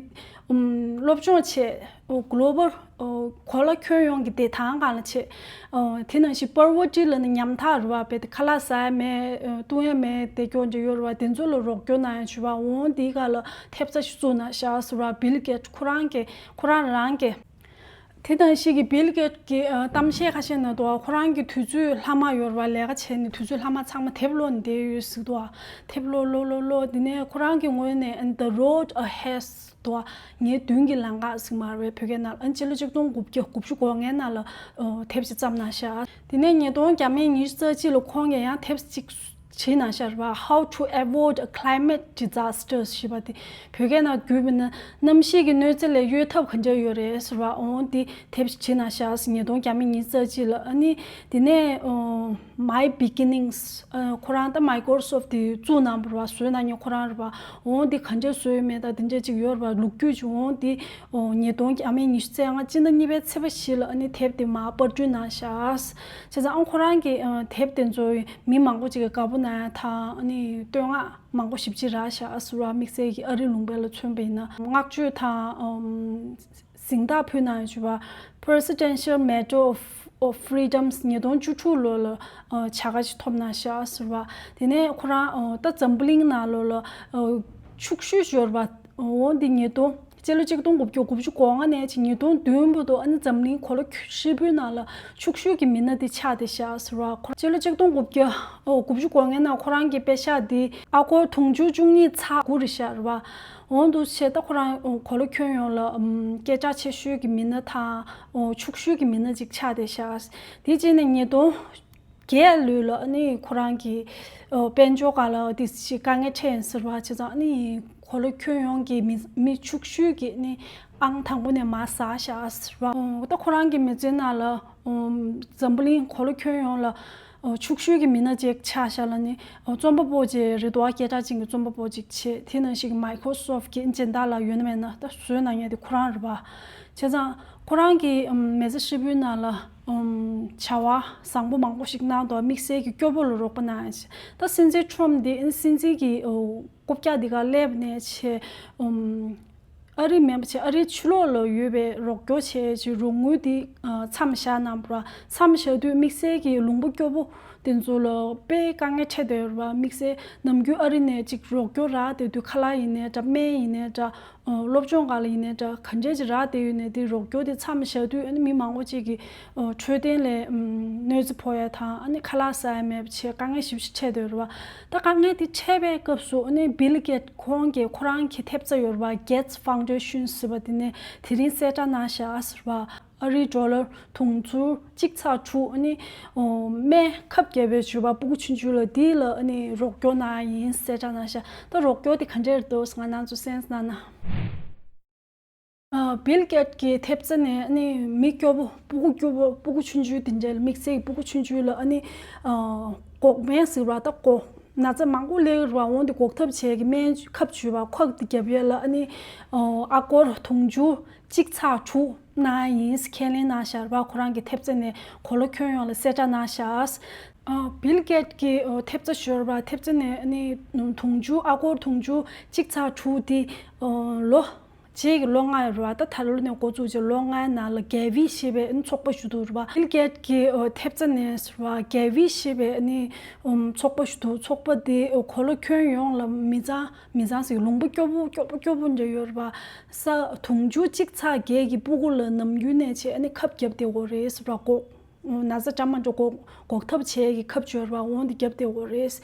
ཨུམ། སློབ་སྦྱོང་བྱས། ཨོ། གོ་ལོ་བལ། ཨོ། གོ་ལ་ཁྱོན་ཡོངས་ཀྱི་བདེ་ཐང་སྒང་ལ་བྱས། ཨོ། དེ་ནང་བཞིན་པོ་ཝར་ཊི་ལབ་ན་ཉམ་ཐག་རེད་པ། དཔེ་དེ་ཁ་ལག་ཟ་ཡ་མེད། ཨོ། བཏུང་ཡ་མེད། དེ་སྐྱོན་ཅིག་ཡོད་རེད་པ། དེ་ཚོ་ལ་རོགས་སྐྱོར་གནང་ཡ་བྱས་པ། འོ་དེའི་སྒང་ལ་ཐེབས་རྩ་ཞིག་བཙུགས་གནང་ཤག་ཟེར་བ། བིལ་གེ་ཊི་ཁོ་རང་གིས། ཁོ་རང་རང་གིས། དེ་ནང་བཞིན་གྱི་བིལ་གེ་ཊི་གི། ཨ། གཏམ་བཤད་ཁ་ཤས་ནང་དུ། ཨ། ཁོ་རང་གི་དུས་ཚོད་ལྷག་མ་ཡོད་རེད་པ། ལས་ཀ་བྱས་ནས་དུས་ཚོད་ལྷག་མ་ཚང་མ་དེབ་ཀློག་ནས་བསྡད་ཡོད་ཟེར་འདུག། ཨ། དེབ་ཀློག་ཀློག་ཀློག་ཀློག། དེ་ནས་ཁོ་རང་གི་ངོས་ནས། and the road ahead འདུག། ངའི་མདུན་གྱི་ལམ་ཁ་ཟེར་མ་རེད། བོད་སྐད་ནང་ཨ་ནི་སྤྱི་ལོ་ཆིག་སྟོང་དགུ་བརྒྱ་དགུ་བཅུ་གོ་ལྔའི་ནང་ལ། ཨོ། དེབ་ཅིག་བརྩམས་གནང་ཤག། དེ་ནས་ཉིས་སྟོང་བརྒྱ་མེད་ཉི་ཤུ་རྩ་གཅིག་ལ་ཁོང་གིས་ཡང་དེབ་ཅིག་བྲིས་གནང་ཤག་རེད་པ། How to avoid a climate disaster ཞེས་པ་དེ། བོད་སྐད་ནང་བསྒྱུར་བ་ཡིན་ན། གནམ་གཤིས་ཀྱི་གནོད་འཚེ་ལས་གཡོལ་ཐབས་ག་འདྲ་ཡོད་རེད་ཟེར་བ། འོ་དེ་དེབ་ཅིག་བྲིས་གནང་ཤག། ཉིས་སྟོང་བརྒྱ་མེད་ཉི་ཤུ་རྩ་གཅིག་ལ། ཨ་ནི་དེ་ནས། ཨོ། My Beginnings། ཨ། ཁོ་རང་ད་མའི་ཀོ་རོ་སོབ་ཊི་དེ་བཙུགས་གནང་བ་རེད་པ། བཟོས་གནང་མཁན་ཁོ་རང་རེད་པ། འོ་འདི་ག་འདྲས་བཟོས་ཡོད་མེད་དང་དེ་འདྲས་ཅིག་ཡོད་རེད་པ། ལོ་རྒྱུས་ཅིག། འོ་འདི། ཨོ། ཉིས་སྟོང་བརྒྱ་མེད་ཉི་ཤུ་རྩ་ལྔ་སྤྱི་ཟླ་གཉིས་པའི་ཚེས་པ་བཞི་ལ་ཨ་ནི་དེབ་དེ་མར་པར་སྐྲུན་གནང་ཤག། བྱས་ཙང་ཨ། ཁོ་རང་གི། ཨ། དེབ་དེ་ཚོ་མི་མང་པོ་ཅིག་གིས་དགའ་པོ་གནང་ཡ་དང་། ཨ་ནི་བསྟོད་བསྔགས་མང་པོ་ཞེ་པོ་ཅིག་རག་ཤག་ཟེར་བ། དམིགས་བསལ་གྱི་ཨ་རིའི་ལུང་པ་ལ་མཚོན་པ་ཡིན་ན། བསྔགས་བརྗོད་དང་། ཨམ། གཟེངས་རྟགས་ཕུལ་གནང་ཡོད་པ། Presidential Medal of, of Freedoms ཉིས་སྟོང་བཅུ་དྲུག་ལོ་ལ། ཨ། བྱ་དགའ་ཞིག་ཐོབ་གནང་ཤག་ཟེར་བ། དེ་ནས་ཁོ་རང་། ཨ། ད་འཛམ་བུ་གླིང་ནང་ལོགས་ལ། ཨ། ཕྱུག་ཤོས་ཤོར་བ། འོ་འདི་ཉིས་སྟོང་། སྤྱི་ལོ་ཆིག་སྟོང་དགུ་བརྒྱ་དགུ་བཅུ་གོ་ལྔ་ནས་ཕྱིན་ཉིས་སྟོང་བདུན་བར་དུ་ཨ་ནི་འཛམ་གླིང་གོ་ལ་ཧྲིལ་པོའི་ནང་ལ་ཕྱུག་ཤོས་ཀྱི་མི་སྣ་དེ་ཆགས་བསྡད་ཤག་ཟེར་བ། ཁོ་སྤྱི་ལོ་ཆིག་སྟོང་དགུ་བརྒྱ་དགུ་བཅུ་གོ་ལྔའི་ནང་ཁོ་རང་གིས་དཔེ་ཤག་འདི་ཨ་སྒོར་དུང་ཕྱུར་བཅུ་གཉིས་ཚེག་དགུ་རེད་ཤག་རེད་པ། འོ་འདུག་བྱས་ད་ཁོ་རང་གོ་ལ་ཁྱོན་ཡོངས་ལ། ཨམ། སྐད་གྲགས་ཆེ་ཤོས་ཀྱི་མི་སྣ་དང་། ཨོ། ཕྱུག་ཤོས་ཀྱི་མི་སྣ་ཅིག་ཆགས་བསྡད་ཤག། དེ་རྗེས་ནས་ཉིས་སྟོང་བརྒྱད་ལོ་ལ་ཨ་ནི་ཁོ་རང་གི། ཨོ། དཔལ་འབྱོར་སྒང་ལ་དེ་ཅིག་དཀའ་ངལ་འཕྲད་ཡིན་ཟེར་བ། བྱས་ཙང་ཨ་ནི་གོ་ལ་ཁྱོན་ཡོངས་ཀྱི་མི་མི་ཕྱུག་ཤོས་ཀྱི་ཨ་ནི་ཨང་དང་པོ་ནས་མར་ཟགས་ཤག་ཟེར་བ། ཨོ། ད་ཁོ་རང་གི་མི་ཚེའི་ནང་ལ། ཨོ། འཛམ་བུ་གླིང་གོ་ལ་ཁྱོན་ཡོངས་ལ། ཨོ། ཕྱུག་ཤོས་ཀྱི་མི་སྣ་ཅིག་ཆགས་ཤག་ལབ་ནི། ཨོ། རྩོམ་པ་པོ་ཅིག་རེད་འདུག་པ། སྐད་གྲགས་ཅན་གྱི་རྩོམ་པ་པོ་ཅིག་བྱས། དེ་ནང་བཞིན་གྱི་མའི་ཀོ་རོ་སོབ་ཀྱི་སྦྱིན་བདག་ལ་ཡོད་ན་མེད་ན་ད་བཟོས་གནང་མཁན་དེ་ཁོ་རང་རེད་པ། བྱས་ཙང་ཁོ་རང་གི། ཨམ། མི་ཚེ་ཧྲིལ་པོའི་ནང་ལ། ཨམ། བྱ་བ་བཟང་པོ་མང་པོ་ཞིག་གནང་འདུག། དམིགས་བསལ་གྱི་སྐྱོ་པོ་ལ་རོགས་པ་གནང་ཡ་ཞིག། ད་སྲིད་འཛིན་ཁྲོམ་འདི་སྲིད་འཛིན་གྱི། ཨོ། རྐུབ་བཀྱག་འདི་ག་སླེབས་ནས་བྱས། ཨམ། ཨ་རི་མིན་པ་བྱས་ཨ་རིའི་ཕྱི་ལོགས་ལ་ཡོད་པའི་རོགས་སྐྱོར་བྱེད་ཡས་ཀྱི་རོགས་དངུལ་དེ། ཨ། མཚམས་བཞག་གནང་བ་རེད། མཚམས་བཞག་དུས་དམིགས་བསལ་གྱི་ལུང་པ་སྐྱོ་པོ་དེ་ཚོ་ལ་དཔེ་དཀའ་ངལ་འཕྲད་བསྡད་ཡོད་རེད་པ། དམིགས་བསལ་ནམ་རྒྱུན་ཨ་རི་ནས་ཅིག་རོགས་སྐྱོར་རག་བསྡད་དུས། ཁ་ལག་ཡིན་ནའི་འདྲ། སྨན་ཡིན་ནའི་འདྲ། ཨ། སློབ་སྦྱོང་སྒང་ལ་ཡིན་ནའི་འདྲ། ག་འདྲས་ཅིག་རག་བསྡད་ཡོད་ནའི་དེ་རོགས་སྐྱོར་དེ་མཚམས་བཞག་དུས་ཨ་ནི་མི་མང་པོ་ཅིག་གི། ཨོ། འཕྲོད་བསྟེན་ལ། ཨམ། གནོད་འཚེ་ཕོག་ཡ་དང་། ཨ་ནི་ཁ་ལག་ཟ་ཡ་མེད་པ་བྱས་དཀའ་ངལ་ཞེ་པོ་ཅིག་འཕྲད་བསྡད་ཡོད་རེད་པ། ད་དཀའ་ངལ་དེ་འཕྲད་པའི་སྐབས་སུ་ཨ་ནི་བིལ་གེ་ཊི་ཁོང་གིས་ཁོ་རང་གི་ཐེབས་རྩ་ཡོད་རེད་པ། Gates Foundation ཟེར་བ་དེ་ནས་དེ་རིང་གསལ་བསྒྲགས་གནང་ཤག་ཟེར་བ། ཨ་རིའི་ཌོ་ལར་དུང་ཕྱུར་གཅིག་ཚེག་དྲུག་ཨ་ནི། ཨོ། སྨན་ཁབ་བརྒྱབ་པའི་བྱུས་པ་སྤུ་གུ་ཆུང་ཆུང་ལ་དེ་ལ་ཨ་ནི་རོགས་སྐྱོར་གནང་ཡ་ཡིན་གསལ་བསྒྲགས་གནང་ཤག། ད་རོགས་སྐྱོར་དེ་ག་འདྲས་རེད་འདུག་ང་རང་ཚོ་གསན་གནང་ན། ཨ། བིལ་གེ་ཊི་གི་ཐེབས་རྩ་ནས་ཨ་ནི་མི་སྐྱོ་པོ། སྤུ་གུ་སྐྱོ་པོ། སྤུ་གུ་ཆུང་ཆུང་དེ་འདྲ་ལ། དམིགས་བསལ་གྱི་སྤུ་གུ་ཆུང་ཆུང་ལ་ཨ་ནི། ཨ། འགོག་སྨན་ཟེར་བ། ད་འགོག་ན་ཚ་མང་པོ་སླེབས་ཡོད་རེད་པ། འོ་དེ་འགོག་ཐབས་བྱེད་ཀྱི་སྨན་ཁབ་བྱུས་པ་ཁབ་དེ་བརྒྱབ་ཡས་ལ་ཨ་ནི། ཨ། ཨ་སྒོར་དུང་ཕྱུར་གཅིག་ཚེག་དྲུག་གནང་ཡ་ཡིན་ཁས་ལེན་གནང་ཤག་རེད་པ། ཁོ་རང་གི་ཐེབས་རྩ་ནས་གོ་ལ་ཁྱོན་ཡོངས་ལ་གསལ་བསྒྲགས་གནང་ཤག། ཨ། བིལ་གེ་ཊི་གི། ཨ། ཐེབས་རྩ་ཞུས་པ། ཐེབས་རྩ་ནས་ཨ་ནི་དུང་ཕྱུར། ཨ་སྒོར་དུང་ཕྱུར་གཅིག་ཚེག་དྲུག་དེ། ཨ། ལོ་རྗེས་ཀྱི་ལོ་ལྔ་ཡོད་རེད་པ། ད་ད་ལོ་ནས་འགོ་བཙུགས་བྱས་ལོ་ལྔའི་ནང་ལ་གེ་ཝི་ཞེས་པའི་ཨ་ནི་ཚོགས་པ་ཞིག་འདུག་རེད་པ། བིལ་གེ་ཊི་གི། ཨ། ཐེབས་རྩ་ནས་ཟེར་བ། གེ་ཝི་ཞེས་པའི་ཨ་ནི། ཨམ། ཚོགས་པ་ཞིག་འདུག། ཚོགས་པ་དེ། ཨ། གོ་ལ་ཁྱོན་ཡོངས་ལ་མི་ཚང་མི་ཚང་ཟེར། ལུང་པ་སྐྱོ་པོ་སྐྱོ་པོ་སྐྱོ་པོ་འདྲ་ཡོད་རེད་པ། ས་དུང་ཕྱུར་གཅིག་ཚེག་བརྒྱད་ཀྱི་སྤུ་གུ་ལ་ནམ་རྒྱུན་ནས་བྱས་ཨ་ནི་ཁབ་བརྒྱབ་བསྡད་ཡོད་རེད་ཟེར་བ། འགོག་ན་ཚ་འདྲ་མི་འདྲ་འགོག་འགོག་ཐབས་བྱེད་ཀྱི་ཁབ་བྱུས་པ་འོ་དེ་བརྒྱབ་བསྡད་ཡོད་རེད།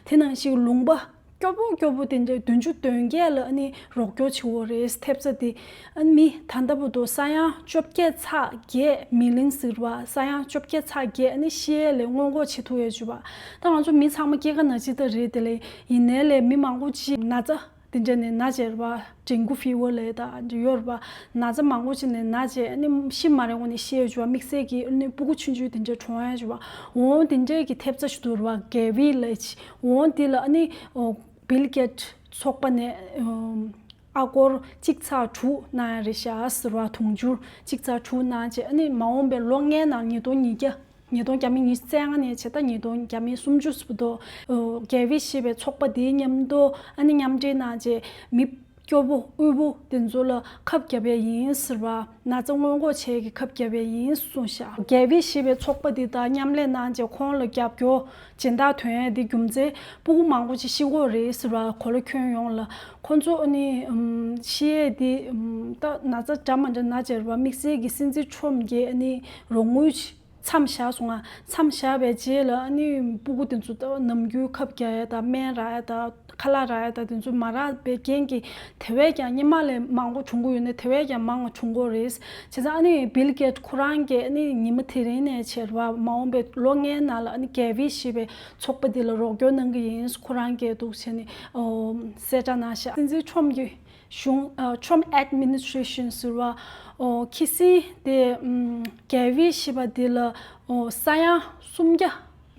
དེ་ནང་བཞིན་ལུང་པ་སྐྱོ་པོ་སྐྱོ་པོ་དེ་འདྲའི་བདུན་ཅུ་དོན་བརྒྱད་ལ་ཨ་ནི་རོགས་སྐྱོར་བྱེད་ཀྱི་ཡོད་རེད། ཐེབས་རྩ་དེ་ཨ་ནི་མི་ད་ལྟ་བར་དུ་ས་ཡ་བཅོ་བརྒྱད་ཚེག་བརྒྱད། མི་ལིན་ཟེར་བ། ས་ཡ་བཅོ་བརྒྱད་ཚེག་བརྒྱད་ཨ་ནི་ཤི་ཡས་ལས་སྔོན་འགོག་བྱེད་ཐུབ་ཡས་བྱུས་པ། ད་ང་ཚོ་མི་ཚང་མ་སྐྱེ་རྒ་ན་འཆི་ད་རེད་དེ་ལས། ཡིན་ནའི་ལས་མི་མང་པོ་ཅིག་ན་ཚ་དེ་འདྲ་ནས་ན་བྱས་རེད་པ། ཌེང་གུ་ཕི་ཝར་ལབ་ཡས་ད་ཡོད་རེད་པ། ན་ཚ་མང་པོ་ཅིག་ནས་ན་བྱས་ཨ་ནི་ཤི་མ་རན་གོང་ནས་ཤི་ཡས་བྱུས་པ། དམིགས་བསལ་གྱི་ཨ་ནི་སྤུ་གུ་ཆུང་ཆུང་དེ་འདྲ་གྲོངས་ཡས་བྱུས་པ། འོ་དེ་འདྲའི་གི་ཐེབས་རྩ་ཞིག་འདུག་རེད་པ། གེ་ཝི་ལབ་ཡས། འོ་དེ་ལ་ཨ་ནི། ཨོ། བིལ་གེ་ཊི་ཚོགས་པ་ནས། ཨོ། ཨ་སྒོར་གཅིག་ཚེག་དྲུག་གནང་ཡ་རེད་ཤག་ཟེར་བ། དུང་ཕྱུར་གཅིག་ཚེག་དྲུག་གནང་བྱས། ཨ་ནི་མ་འོངས་པའི་ལོ་ལྔའི་ནང་ཉིས་སྟོང་ཉིས་བརྒྱ། ཉིས་སྟོང་བརྒྱ་མེད་ཉི་ཤུ་རྩ་ལྔ་ནས་བྱས། ད་ཉིས་སྟོང་བརྒྱ་མེད་སུམ་ཅུ་བར་དུ་ཨོ་རྒྱལ་བའི་བཞེད་པའི་ཚོགས་པ་འདིའི་མཉམ་དུ་ཨ་ནི་མཉམ་འབྲེལ་གནང་བྱས། མི་སྐྱོ་པོ་དབུལ་པོ་དེ་ཚོ་ལ་ཁབ་བརྒྱབ་ཡ་ཡིན་ཟེར་བ། ན་ཚ་སྔོན་འགོག་བྱེད་ཀྱི་ཁབ་བརྒྱབ་ཡ་ཡིན་གསུངས་ཤག་རྒྱལ་བའི་བཞེད་པའི་ཚོགས་པ་འདི་དང་མཉམ་ལས་གནང་བྱས། ཁོང་ལ་རྒྱབ་སྐྱོར་སྦྱིན་བདག་ཐོན་ཡ་འདི་རྒྱུ་མཚན་སྤུ་གུ་མང་པོ་ཅིག་ཤི་གི་རེད་ཟེར་བ། གོ་ལ་ཁྱོན་ཡོངས་ལ། ཁོང་ཚོ་ཨ་ནི་ཨམ་ཤི་ཡས་འདི་ཨམ་ད་ན་ཚ་འདྲ་མ་འདྲ་ན་བྱས་རེད་བ། དམིགས་བསལ་གྱི་སྲིད་འཛིན་ཁྲོམ་གྱིས་ཨ་ནི་རོགས་དངུལ་མཚམས་བཞག་སོང་ང་། མཚམས་བཞག་པའི་རྗེས་ལ་ཨ་ནི་སྤུ་གུ་དེ་ཚོ་ད་ནམ་རྒྱུན་ཁབ་རྒྱག་ཡ་དང་སྨན་རག་ཡ་དང་ཁ་ལག་རག་ཡ་དང་དེ་ཚོ་མ་རག་པའི་རྐྱེན་གྱིས། དེ་བས་ཀྱང་སྔོན་མ་ལས་མང་པོ་བྱུང་གི་ཡོད་ན་དེ་བས་ཀྱང་མང་བ་བྱུང་གི་རེད། བྱས་ཙང་ཨ་ནི་བིལ་གེཊ་ཁོ་རང་གིས་ཨ་ནི་ཉི་མ་དེ་རིང་ནས་བྱས་རེད་བ། མ་འོངས་པའི་ལོ་ལྔའི་ནང་ལ་ཨ་ནི་རྒྱལ་བའི་བཞེད་པའི་ཚོགས་པ་འདི་ལ་རོགས་སྐྱོར་གནང་གི་ཡིན། ཁོ་རང་གིས་འདུག་བྱས་ནས་ཨོ་གསལ་བསྒྲགས་གནང་ཤག་སྲིད་འཛིན་ཁྲོམ་གྱི་གཞུང་ཨ་Trump administration ཟེར་བ། ཨོ་ཁི་སི་དེ་ཨམ་རྒྱལ་བའི་བཞེད་པ་འདི་ལ་ཨོ་ས་ཡ་སུམ་བརྒྱ་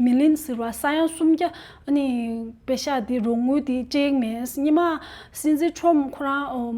མི་ལིན་ཟེར་བ། ས་ཡ་སུམ་བརྒྱ་ཨ་ནི་པེ་ཤ་འདི་རོགས་དངུལ་འདི་སྤྲད་མེད། སྔོན་མ་སྲིད་འཛིན་ཁྲོམ་ཁོ་རང་ཨོ་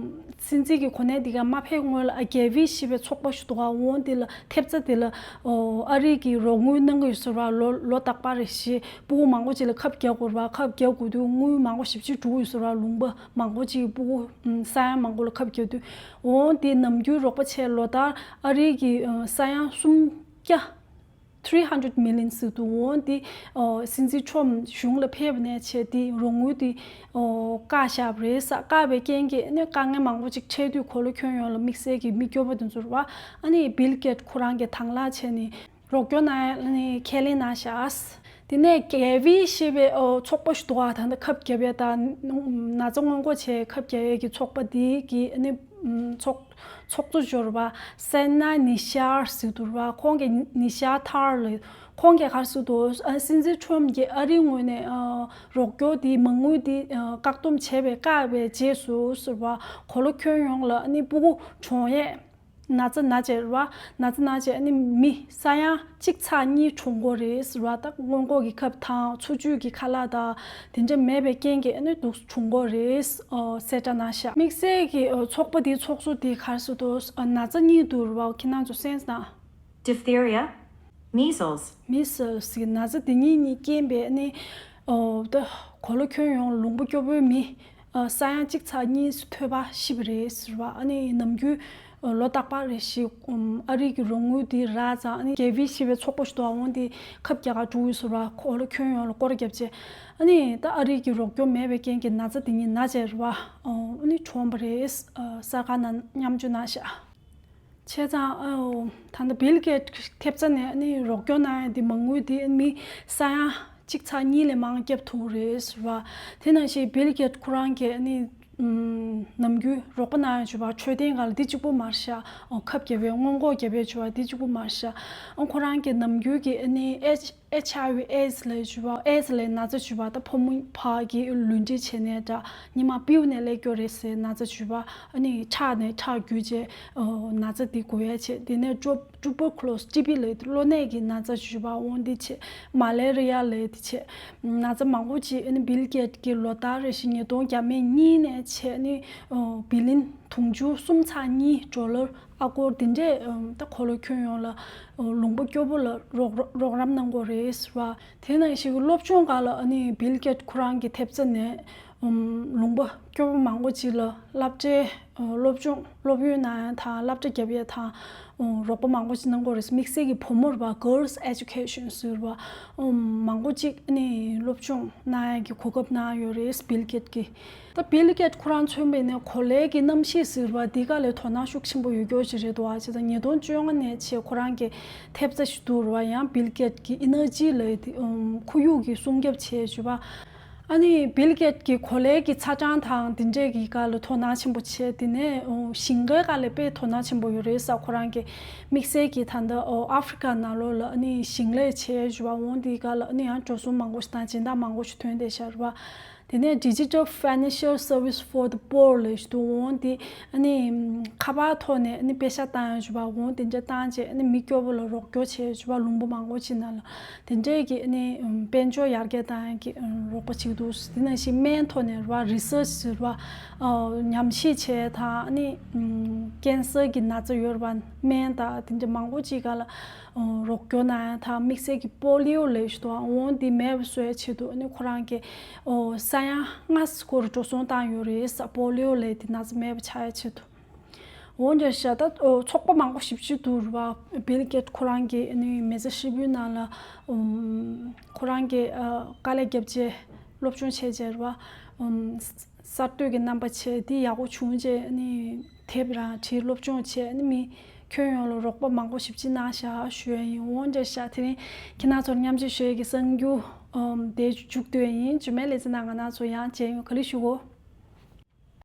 སྲིད་འཛིན་གྱི་གོ་གནས་འདི་ག་མ་ཕེབས་སྔོན་ལ་ཨ་རྒྱལ་བའི་བཞེད་པའི་ཚོགས་པ་ཞིག་འདུག་ག་འོང་འདི་ལ་ཐེབས་རྩ་འདི་ལ་ཨོ་ཨ་རི་གི་རོགས་དངུལ་གནང་གི་ཡོད་ཟེར་བ། ལོ་ལོ་རྟག་པར་རེ་བཞིན་སྤུ་གུ་མང་པོ་ཅིག་ལ་ཁབ་རྒྱག་དགོས་རེད་བ། ཁབ་རྒྱག་དགོས་དུས་དངུལ་མང་པོ་ཞེ་པོ་ཅིག་འགྲོ་གི་ཡོད་ཟེར་བ། ལུང་པ་མང་པོ་ཅིག་སྤུ་གུ་ས་ཡ་མང་པོ་ལ་ཁབ་རྒྱག་དུས། འོང་འདི་ནམ་རྒྱུན་རོགས་པ་བྱས་ལོ་ལྟར་ཨ་རི་གི་ས་ཡ་སུམ་བརྒྱ་three hundred million ཟེར་འདུག་འོང་འདི་ཨོ་སྲིད་འཛིན་ཁྲོམ་གཞུང་ལ་ཕེབས་ནས་བྱས་འདི་རོགས་དངུལ་འདི་ཨོ་བཀག་བཞག་པ་རེད་ཟེར། བཀག་པའི་རྐྱེན་གྱིས་ཨ་ནི་དཀའ་ངལ་མང་པོ་ཅིག་འཕྲད་དུས་གོ་ལ་ཁྱོན་ཡོངས་ལ་དམིགས་བསལ་གྱི་མི་སྐྱོ་པོ་དེ་ཚོ་རེད་བ། ཨ་ནི་བིལ་གེཊ་ཁོ་རང་གིས་དང་བླངས་བྱས་ནས་རོགས་སྐྱོར་གནང་ཡ་ཨ་ནི་ཁས་ལེན་གནང་བཞག་དེ་ནས་རྒྱལ་བའི་བཞེད་པའི་ཨོ་ཚོགས་པ་ཞིག་འདུག་ག་ད་ལྟ་ཁབ་རྒྱབ་ཡ་དང་ན་ཚ་སྔོན་འགོག་བྱེད་ཁབ་རྒྱག་ཡས་ཀྱི་ཚོགས་པ་འདི་གི་ཨ་ནི་ཚོགས་ཚོགས་གཙོ་ཞོར་བ་སེན་ན་ནི་ཤར་ཟེར་འདུག་བ། ཁོང་གིས་ནི་ཤར་ཐར་ལ་ཁོང་གིས་ག་རེ་ཟེར་འདུག་ཨ་སྲིད་འཛིན་ཁྲོམ་གྱིས་ཨ་རིའི་ངོས་ནས་ཨ་རོགས་སྐྱོར་འདི་མ་དངུལ་འདི་ཨ་བཀག་སྡོམ་བྱས་པའི་བཀག་པའི་རྗེས་སུ་ཟེར་བ། གོ་ལ་ཁྱོན་ཡོངས་ལ་ཨ་ནི་སྤུ་གུ་གྲོངས་ཡས་ན་ཚ་ན་བྱས་རེད་བ། ན་ཚ་ན་བྱས་ཨ་ནི་མི་ས་ཡ་གཅིག་ཚེག་གཉིས་གྲོངས་ཀྱི་ཡོད་རེད་ཟེར་བ། ད་སྔོན་འགོག་གི་ཁབ་དང་འཚོ་བཅུད་ཀྱི་ཁ་ལག་དང་དེ་འདྲ་མེད་པའི་རྐྱེན་གྱིས་ཨ་ནི་འདུག་གྲོངས་ཀྱི་ཡོད་རེད་ཨོ་གསལ་བསྒྲགས་གནང་ཤག་དམིགས་བསལ་གྱི་ཨོ་ཚོགས་པ་འདིའི་ཚོགས་གཙོ་དེ་ག་རེ་ཟེར་འདུག་ཨ་ན་ཚ་གཉིས་འདུག་རེད་བ། ཁྱེད་རང་ཚོ་གསན་སོང་ན། Diphtheria, measles. Measles་གི་ན་ཚ་འདི་གཉིས་གཉིས་རྐྱེན་པས་ཨ་ནི་ཨོ་ད་གོ་ལ་ཁྱོན་ཡོངས་ལུང་པ་སྐྱོ་པོའི་མི་ཨ་ས་ཡ་གཅིག་ཚེག་གཉིས་ཐོལ་པ་ཤི་བ་རེད་ཟེར་བ། ཨ་ནི་ནམ་རྒྱུན་ཨ་ལོ་རྟག་པར་རེ་བཞིན་ཨམ་ཨ་རི་གི་རོགས་དངུལ་འདི་རག་ཙང་ཨ་ནི་རྒྱལ་བའི་བཞེད་པའི་ཚོགས་པ་ཞིག་འདུག་ག་འོང་འདི་ཁབ་རྒྱག་ག་འགྲོ་གི་ཡོད་ཟེར་བ། གོ་ལ་ཁྱོན་ཡོངས་ལ་སྐོར་ར་བརྒྱབ་བྱས་ཨ་ནི་ད་ཨ་རི་གི་རོགས་སྐྱོར་མེད་པའི་རྐྱེན་གྱིས་ན་ཚ་འདི་གཉིས་ན་བྱས་རེད་བ། ཨ་ནི་གྲོངས་པ་རེད། ཨ་གསར་ཁང་ནང་མཉམ་སྤྱོད་གནང་ཤག་བྱས་ཙང་ཨོ་ད་ལྟ་བིལ་གེཊ་ཐེབས་རྩ་ནས་ཨ་ནི་རོགས་སྐྱོར་གནང་ཡ་འདི་མ་དངུལ་འདི་མི་ས་ཡ་གཅིག་ཚེག་གཉིས་ལས་མང་བརྒྱབ་ཐུབ་རེད་ཟེར་བ། དེ་ནང་བཞིན་བིལ་གེཊ་ཁོ་རང་གིས་ཨ་ནི་ཨམ་ནམ་རྒྱུན་རོགས་པ་གནང་ཡ་བྱས་པ་འཕྲོད་བསྟེན་སྒང་ལ་འདི་གཅིག་པོ་མ་རེད་ཤག་ཨོ་ཁབ་རྒྱབ་པའི་སྔོན་འགོག་རྒྱབ་པའི་བྱས་པ་འདི་གཅིག་པོ་མ་རེད་ཤག་ཨོ་ཁོ་རང་གིས་ནམ་རྒྱུན་གྱི་ཨ་ནི་ཨེཆ་ཨེཆ་ཨའི་ཝི་ཨེ་ཌི་སི་ལབ་ཡ་བྱས་པ། ཨེ་ཌི་སི་ལབ་ན་ཚ་བྱས་པ་ད་ཕོ་མོ་བར་གྱི་ལུས་འབྲེལ་བྱས་ནས་འདྲ་སྔོན་མ་པིའུ་ནས་སླེབས་ཀྱི་ཡོད་རེད་ཟེར་ན་ཚ་བྱས་པ། ཨ་ནི་ཁྲག་ནས་ཁྲག་རྒྱུ་བྱས་ཨོ་ན་ཚ་འདི་འགོས་ཡ་བྱས། དེ་ནས་ཊུ་ཊུ་བར་ཀུ་ལོ་སི་ཊི་བི་ལབ་ཡ་གློ་ནད་ཀྱི་ན་ཚ་བྱས་པ་འོང་འདི་བྱས། མ་ལེ་རི་ཡ་ལབ་ཡ་འདི་བྱས། ན་ཚ་མང་པོ་ཅིག་ཨ་ནི་བིལ་གེཊ་ཀྱིས་ལོ་ལྟར་རེ་བཞིན་ཉིས་སྟོང་བརྒྱ་མེད་གཉིས་ནས་བྱས་ཨ་ནི་ཨོ་བི་ལིན་དུང་ཕྱུར་གསུམ་ཚེག་གཉིས་ཌོ་ལར་ཨ་སྒོར་འདི་འདྲས་ཨམ་ད་གོ་ལ་ཁྱོན་ཡོངས་ལ་ཨོ་ལུང་པ་སྐྱོ་པོ་ལ་རོགས་རོགས་རམ་གནང་གི་ཡོད་རེད་ཟེར་བ། དེ་ནང་བཞིན་སློབ་སྦྱོང་སྒང་ལ་ཨ་ནི་བིལ་གེཊ་ཁོ་རང་གི་ཐེབས་རྩ་ནས་ཨམ་ལུང་པ་སྐྱོ་པོ་མང་པོ་ཅིག་ལ་སློབ་གྲྭའི་ཨོ་སློབ་སྦྱོང་སློབ་ཡོན་གནང་ཡ་དང་སློབ་གྲྭ་རྒྱབ་ཡ་དང་ཨོ་རོགས་པ་མང་པོ་ཅིག་གནང་གི་ཡོད་རེད། དམིགས་བསལ་གྱི་བུ་མོ་རེད་པ། Girls Education ཟེར་བ། ཨམ་མང་པོ་ཅིག་ཨ་ནི་སློབ་སྦྱོང་གནང་ཡ་གི་གོ་སྐབས་གནང་ཡོད་རེད་བིལ་གེཊ་ཀྱིས། ད་བིལ་གེཊ་ཁོ་རང་མཚོན་པ་ཡིན་ན་གོ་ལའི་གི་གནམ་གཤིས་ཟེར་བ་འདི་ག་ལ་དོ་སྣང་ཤུགས་ཆེན་པོ་ཡོད་རྒྱུ་ཅིག་རེད་འདུག་ཨ། བྱས་ཙང་ཉིས་སྟོང་བཅོ་ལྔ་ནས་བྱས་ཁོ་རང་གི་ཐེབས་རྩ་ཞིག་འདུག་རེད་པ། ཡང་བིལ་གེཊ་ཀྱི་ཨི་ནར་ཇི་ལབ་ཡ་དེ་ཨམ་ཁོར་ཡུག་གི་སྲུང་སྐྱོབ་བྱས་བྱས་པ། ཨ་ནི་བིལ་གེཊ་ཀྱི་གོ་ལའི་གི་ཚ་གྲང་དང་དེ་འདྲས་ཀྱི་སྒང་ལ་དོ་སྣང་ཆེན་པོ་བྱས། དེ་ནས་ཨོ་ཞིང་ཁའི་སྒང་ལ་དཔེ་དོ་སྣང་ཆེན་པོ་ཡོད་རེད་ཟེར། ཁོ་རང་གི་དམིགས་བསལ་གྱི་ད་ལྟ་ཨོ་ཨ་ཧྥི་རི་ཀ་ནང་ལོགས་ལ་ཨ་ནི་ཞིང་ལས་བྱས་བྱས་པ་འོང་དེའི་སྒང་ལ་ཨ་ནི་ཡང་འགྲོ་སོང་མང་པོ་ཞིག་དང་སྦྱིན་བདག་མང་པོ་ཞིག་ཐོན་བསྡད་ཤག་རེད་པ། དེ་ནས་Digital Financial Service for the Poor ལབ་ཞིག་འདུག་འོང་དེ་ཨ་ནི་ཁ་པར་ཐོག་ནས་ཨ་ནི་པེ་ཤག་བཏང་ཡོང་བྱས་པ། འོང་དེ་འདྲ་བཏང་བྱས་ཨ་ནི་མི་སྐྱོ་པོ་ལ་རོགས་སྐྱོར་བྱས་བྱས་པ། ལུང་པ་མང་པོ་ཅིག་ནང་ལ་དེ་འདྲས་ཀྱི་ཨ་ནི་དཔལ་འབྱོར་ཡར་རྒྱས་བཏང་ཡག་གི་རོགས་པ་བྱེད་ཀྱི་འདུག་དེ་ནང་བཞིན་སྨན་ཐོག་ནས་རེད་པ། རི་སར་ཆི་ཟེར་བ། ཉམས་ཞིབ་བྱས་དང་ཨ་ནི་ཀན་སར་གྱི་ན་ཚ་ཡོད་རེད་པ། སྨན་དང་དེ་འདྲ་མང་པོ་ཅིག་ག་ལ་རོགས་སྐྱོར་གནང་ཡག་དང་། དམིགས་བསལ་གྱི་པོ་ལི་ཡོ་ལབ་ཞིག་འདུག་འོང་དེ་མེད་པ་བཟོ་ཡག་ཆེད་དུ་ཨ་ནི་ཁོ་རང་གི་ཨོ་ས་ཡ་ལྔ་སྐོར་འགྲོ་སོང་བཏང་ཡོད་རེད་ས། པོ་ལི་ཡོ་ལབ་དེ་ན་ཚ་མེད་པ་ཆགས་ཡག་ཆེད་དུ། འོན་ཀྱང་ཤ་སྟག་ཨོ་ཚོགས་པ་མང་པོ་ཞེ་པོ་ཅིག་འདུག་རེད་པ། བིལ་གེ་ཊི་ཁོ་རང་གི་ཨ་ནི་མི་ཚེ་ཧྲིལ་པོའི་ནང་ལ་ཨོམ་ཁོ་རང་གི་ཨ་དཀའ་ལས་བརྒྱབ་བྱས་སློབ་སྦྱོང་བྱས་བྱས་རེད་པ། ཨོམ་གསར་གཏོད་ཀྱི་རྣམ་པ་བྱས་དེ་ཡག་པོ་བྱུང་བྱས་ཨ་ནི་དེབ་རང་བྲིས་སློབ་སྦྱོང་བྱས་ཨ་ནི་མི་ཁྱོན་ཡོངས་ལ་རོགས་པ་མང་པོ་ཞེ་པོ་ཅིག་གནང་ཤག་ཞུ་ཡག་ཡིན། འོན་ཀྱང་ཤ་དེ་རིང་ཁྱེད་རང་ཚོར་མཉམ་སྤྱོད་ཞུ་ཡག་གི་གསར་འགྱུར་ཨོམ་དེ་མཇུག་བསྡུ་ཡག་ཡིན། རྗེས་མའི་ལེ་ཚན་ནང་ང་རང་ཚོ་ཡང་མཇལ་ཡོང་། ག་ལེ་ཞུ་གོ།